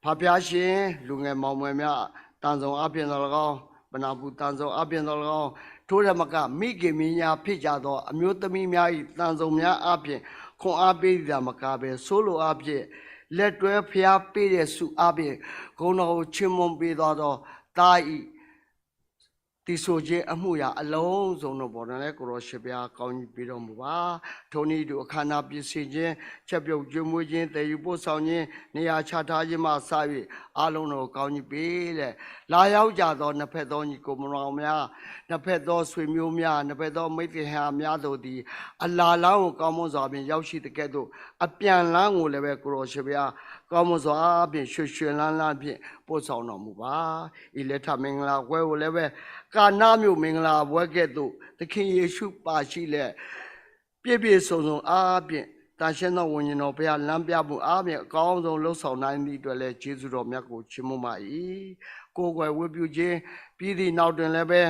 ဖာဘုရားရှင် လူငယ်မောင်မွဲများ သံစုံအားဖြင့်သော်လည်းကောင်း၊ ပနၢ်ပူၤသံစုံအားဖြင့်သော်လည်းကောင်း၊ ထိုထက်မက မိခင်မင်းများဖြစ်ကြသော အမျိုးသမီးများ၏ သံစုံများအားဖြင့် ခွန်အားပေးသည်သာမကဘဲ ဆိုးလိုအားဖြင့် လက်တွဲဘုရားပေးတဲ့ဆုအားဖြင့် ဂုဏ်တော်ကိုချီးမွမ်းပေးသွားသော သား၏ သီဆိုခြင်းအမှုရာအလုံးစုံတို့ပေါ်တွင်လည်း ကိုယ်တော်ရှင်ဘုရားကောင်းကြီးပေးတော်မူပါ။ ထိုနည်းတူ အခမ်းအနားပြင်ဆင်ခြင်း၊ ချက်ပြုတ်ကျွေးမွေးခြင်း၊ သယ်ယူပို့ဆောင်ခြင်း၊ နေရာချထားခြင်းမှစ၍ အားလုံးတို့ကို ကောင်းကြီးပေးလျက် လာရောက်ကြသော နှစ်ဖက်သောညီအစ်ကိုမောင်နှံများ၊ နှစ်ဖက်သောဆွေမျိုးများ၊ နှစ်ဖက်သောမိတ်သင်ဟများတို့သည် အလာလမ်းကို ကောင်းမွန်စွာဖြင့် ရောက်ရှိသကဲ့သို့ အပြန်လမ်းကိုလည်းပဲ ကိုယ်တော်ရှင်ဘုရား ကောင်းမွန်စွာဖြင့် ရွှင်ရွှင်လန်းလန်းဖြင့် ပို့ဆောင်တော်မူပါ။ ဤလက်ထပ်မင်္ဂလာပွဲကိုလည်းပဲ ကနါမြို့မင်္ဂလာပွဲကဲ့သို့ သခင်ယေရှုပါရှိလျက် ပြည့်ပြည့်စုံစုံအားဖြင့် သန့်ရှင်းသောဝိညာဉ်တော်ဘုရား လမ်းပြမှုအားဖြင့် အကောင်းဆုံးလုပ်ဆောင်နိုင်သည့်အတွက်လည်း ကျေးဇူးတော်များကို ချီးမွမ်းပါ၏။ ကိုးကွယ်ဝတ်ပြုခြင်းပြီးသည့်နောက်တွင်လည်းပဲ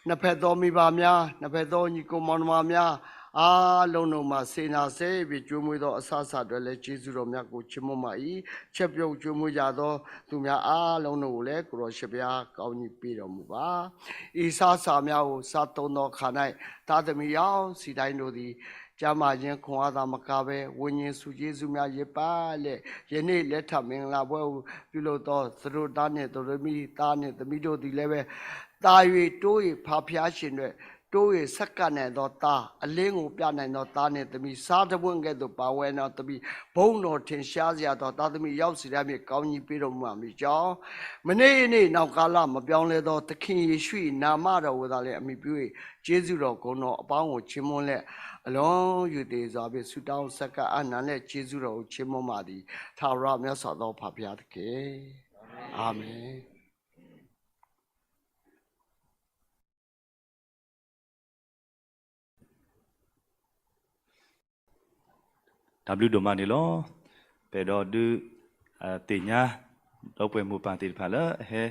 နှစ်ဖက်သောမိဘများ၊ နှစ်ဖက်သောညီအစ်ကိုမောင်နှံများ အားလုံးတို့မှ စေတနာစိတ်ဖြင့် ကျွေးမွေးသောအစားအစာအတွက်လည်း ကျေးဇူးတော်များကို ချီးမွမ်းပါ၏။ ချက်ပြုတ်ကျွေးမွေးကြသောသူများအားလုံးတို့ကိုလည်း ကိုယ်တော်ရှင်ဘုရား ကောင်းကြီးပေးတော်မူပါ။ ဤစားအစာများကို စားသုံးသောအခါ၌ သားသမီးယောက်ျားတိုင်းတို့သည် ကျန်းမာခြင်းခွန်အားသာမကဘဲ ဝိညာဉ်ဆုကျေးဇူးများ ရေပက်လျက် ယနေ့လက်ထပ်မင်္ဂလာပွဲကို ပြုလုပ်သော သတို့သားနှင့်သတို့သမီး၊ သားနှင့်သမီးတို့သည်လည်းပဲ သာ၍တိုး၍ ဖာဘုရားရှင်အတွက် တိုး၍ ဆက်ကပ်နိုင်သောသား၊ အလင်းကိုပြနိုင်သောသားနှင့်သမီး၊ ဆားတဝ့ၣ်ကဲ့သို့ ပါဝင်သောသမီး၊ ဘုန်းတော်ထင်ရှားစေသောသားသမီး ရောက်စေတတ်မည် ကောင်းကြီးပေးတော်မူပါမည်ကြောင်း၊ မနေ့ယနေ့ နောင်ကာလ မပြောင်းလဲသော သခင်ယေရှု၏နာမတော်ကိုသာလျှင် အမှီပြု၍ ကျေးဇူးတော်ဂုဏ်တော်အပေါင်းကို ချီးမွမ်းလျက် အလွန်ရိုသေစွာဖြင့် ဆုတောင်းဆက်ကပ်အပ်နံၣ်လျက် ကျေးဇူးတော်ကို ချီးမွမ်းပါသည် ထာဝရမြတ်စွာသော ဖာဘုရားသခင်။ အာမင်။ တၢ်ဘျုးဒိၣ်မးန့ၣ်လီၤ. ပအဲၣ်ဒိးဒုးသ့ၣ်ညါ ဒီပုၢ်ဝဲၢ်မိၢ်ပၢ်သ့ၣ်တဖၣ်လၢအဟဲ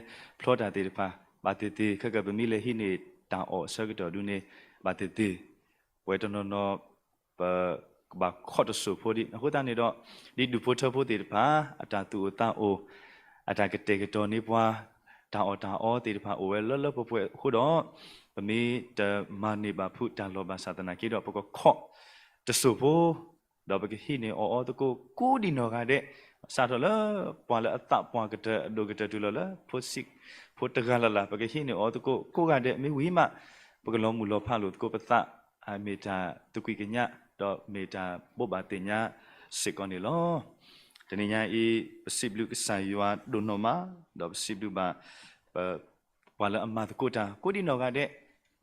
ဖျီတၢ်သ့ၣ်တဖၣ် ဘၣ်သ့ၣ်သ့ၣ် ခဲကပမ့ၢ်လဲၤဟံးန့ၢ်တၢ်အီၣ်အဆၢကတီၢ်ဒုန့ၣ် ဘၣ်သ့ၣ်သ့ၣ် ပဝဲတနီၤနီၤ ပကဘၣ်ခိးတစိၢ်ဖိဒံး. အဃိသတးန့ၣ်ဒီး ဒ်ဒူၣ်ဖိထၢဖိသ့ၣ်တဖၣ် အတၢ်သူၣ်အိၣ်သးအိၣ် အတၢ်ကတဲာ်ကတီၤန့ၢ်ပှၤ တၢ်အီၣ်တၢ်အီသ့ၣ်တဖၣ် အိၣ်ဝဲလၢလၢပှဲၤပှဲၤအဃိဒီး ပမ့ၢ်တမၤန့ၢ်ဘၣ်ဖုးတၢ်လီၢ်ဘၣ်ဆၣ်သနာ်က့ဒီး ပကခိးတစိၢ်ဖိ ဒီးပကဟံးန့ၢ်အီၣ်အီသကိးကိးဒံနီၢ်ဂၤဒဲး, စးထီၣ်လၢပှၤလၢအသးပှၢ်ကတၢၢ်အဒိၣ်ကတၢၢ်တုၤလီၤလၢ ဖိဆံးဖိတဂၤလၢ်လၢ် ပကဟံးန့ၢ်အီၣ်သကိးကိးဂၤဒဲး မ့ၢ်ဝံၤမး ပကလီၤမုၢ်လီၤဖးလိာ်သကိးပသး မ့ၢ်တၢ်သကွံာ်ကညး ဒီးမ့ၢ်တၢ်ဘိးဘၣ်သ့ၣ်ညါစ့ၢ်ကီးန့ၣ်လီၤ. တနံၤညါအံၤ ပစံးဘျုးကစၢ်ယွၤဒိၣ်နီၢ်မး, ဒီးပစံးဘျုးဘၣ် ပ ပှၤလၢအမၤသကိးတၢ်ကိးဒံနီၢ်ဂၤဒဲး,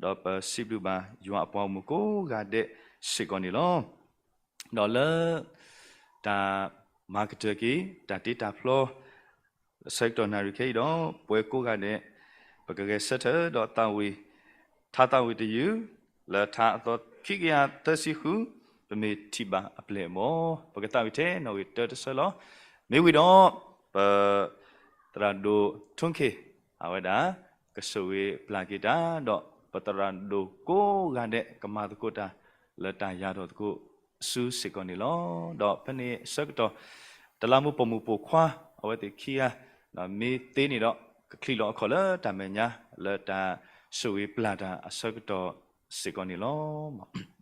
ဒီးပစံးဘျုးဘၣ်ယွၤအပှၤဂီၢ်မုၢ်ကိးဂၤဒဲးစ့ၢ်ကီးန့ၣ်လီၤ. ဒီးလၢ တၢ်မၤကတၢၢ်က့ၤ တၢ်တ့တၢ်ဖျီ အဆၢကတီၢ်နၣ်ရံၣ်ခဲအံၤဒီး ပဝဲကိးဂၤဒဲး ပကဂဲၤဆၢထၢၣ်ဒီးသးဝံၣ် ထါသးဝံၣ်တယုၢ် လၢထါအသီခံကယၤသၢဆံဃု, ပမ့ၢ်ထံၣ်ဘၣ်အပျဲၢ်အဘီၣ်, ပကသးဝံၣ်ထဲနီၣ်ဂံၢ်တၢတဆၢလီၤ. မ့ၢ်ဝံၤဒီး ပ သရၣ်ဒိၣ်ထွန်းခင် အဝဲဒၣ် ကဆိၣ်ဂ့ၤပျၢ်က့ၤတၢ်, ဒီးပသရၣ်ဒိၣ်ကိးဂၤဒဲး ကမၤသကိးတၢ် လၢတၢ်ယၤထီၣ်သကိးဆူစ့ၢ်ကီးန့ၣ်လီၤ. ဒီးဖဲန့ၣ်အဆၢကတီၢ် တလးမူပိာ်မုၣ်ပိာ်ခွါ အဝဲသ့ၣ်ခံဂၤ မ့ၢ်သ့န့ၣ်ဒီး ကချံးလီၤအခီၣ်လၢတၢ်မဲာ်ညါ လၢတၢ်ဆိၣ်ဂ့ၤပျၢ်တၢ်အဆၢကတီၢ်စ့ၢ်ကီးန့ၣ်လီၤ.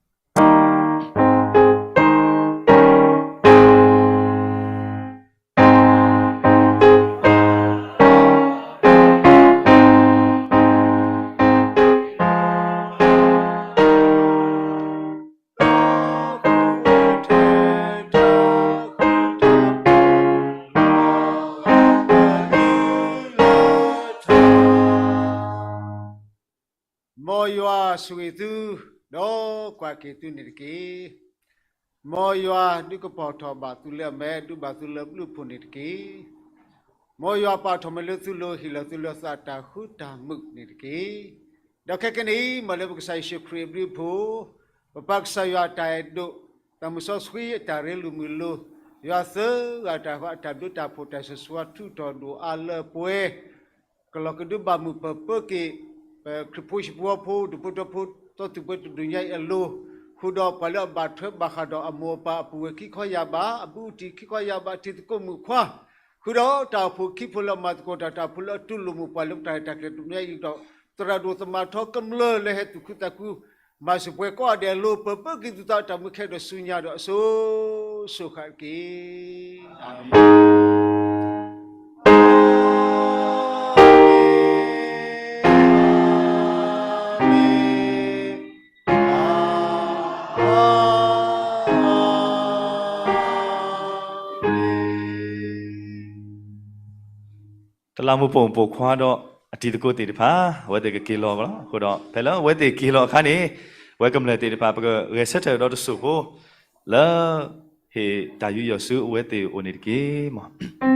မ်ယွၤဆိၣ်ဂ့ၤသု ဒီးကွၢ်က့ၤသုန့ၣ်တက့ၢ်. မ်ယွၤဒုးကပီၤထီၣ်ဘၣ်သုလၢအမဲာ် ဒုးဘၣ်သုလၢအဘျုးအဖှိၣ်န့ၣ်တက့ၢ်. မ်ယွၤပာ်ထီၣ်မ့ၢ်လၢသုလိၤ ဟ့ၣ်လီၤသုလၢသးတၢ်ဃူတၢ်မုာ်န့ၣ်တက့ၢ်. ဒီးခဲကနံၣ်အံၤ မ်လၢပကစၢ်ယ့ၣ်ၡူးခရံာ်အဘျုးအဖှိၣ် ပပၢ်ကစၢ်ယွၤအတၢ်အဲၣ်ဒိၣ် သးမုၢ်စီဆှံအတၢ်ရ့လိာ်မုာ်လိာ် ယွၤသၢဂၤတၢ်ဃီအတၢ်ဘျုးတၢ်ဖှိၣ်တၢ်ဆိၣ်ဂ့ၤဆူထူးထီၣ်ဒိၣ်အါလၢပှဲၤ ကလီၤကဒုးဘၣ်မုာ်ပၢၤပၢၤက့ၤ ပခရံာ်ဖိဟံၣ်ဖိဃီဖိ ဒူၣ်ဖိထၢဖိ ဒီသူၣ်ပှဲၤတဒုညါအံၤအလိၤ, ဃုာ်ဒီးပှၤလၢအဘၣ်ထွဲဘၣ်ဃးဒီးအမိၢ်အပၢ်အပုၢ်ဝဲၢ်ခံခီယၢ်ဘး အဘူးအတံၢ်ခံခီယၢ်ဘး အတံၤသကိးမုၣ်ခွါ, ဃုာ်ဒီးတၢ်အိၣ်ဖှိၣ်ခံဖုလၢအမၤသကိးတၢ် တၢ်အိၣ်ဖှိၣ်လၢအတူၢ်လိာ်မုာ်ပှၤလၢပတၢ်ရဲၣ်တၢ်ကျဲၤတဒုညါအံၤဒီး သရၣ်ဒိၣ်သမၣ်ထီကမျၢၢ်လၢဟဲသူၣ်ခုသးခု မၤစၢၤပှၤကိးဂၤဒဲးအလိၤ ပၢၤပၢၤက့ၤသုသးတၢ်မုာ်ခဲဒီးဆူညါဒီးအစိၤစိၤဃၣ်တက့ၢ်. တလးမူပိာ်မုၣ်ပိာ်ခွါဒီးအတံၤသကိးသ့ၣ်တဖၣ် အဝဲသ့ၣ်ကက့ၤလီၤလီၤ. အဃိဒီး ဖဲလၢအဝဲသ့ၣ်က့ၤလီၤအခါန့ၣ် အဝဲကမျၢၢ်သ့ၣ်တဖၣ် ပကဂဲၤဆၢထၢၣ်ဒီးတစိၢ်ဖိ လၢ ဟ့ၣ်တၢ်ယူးယီၣ်ဆူအဝဲသ့ၣ်အအိၣ်န့ၣ်တက့ၢ်မး.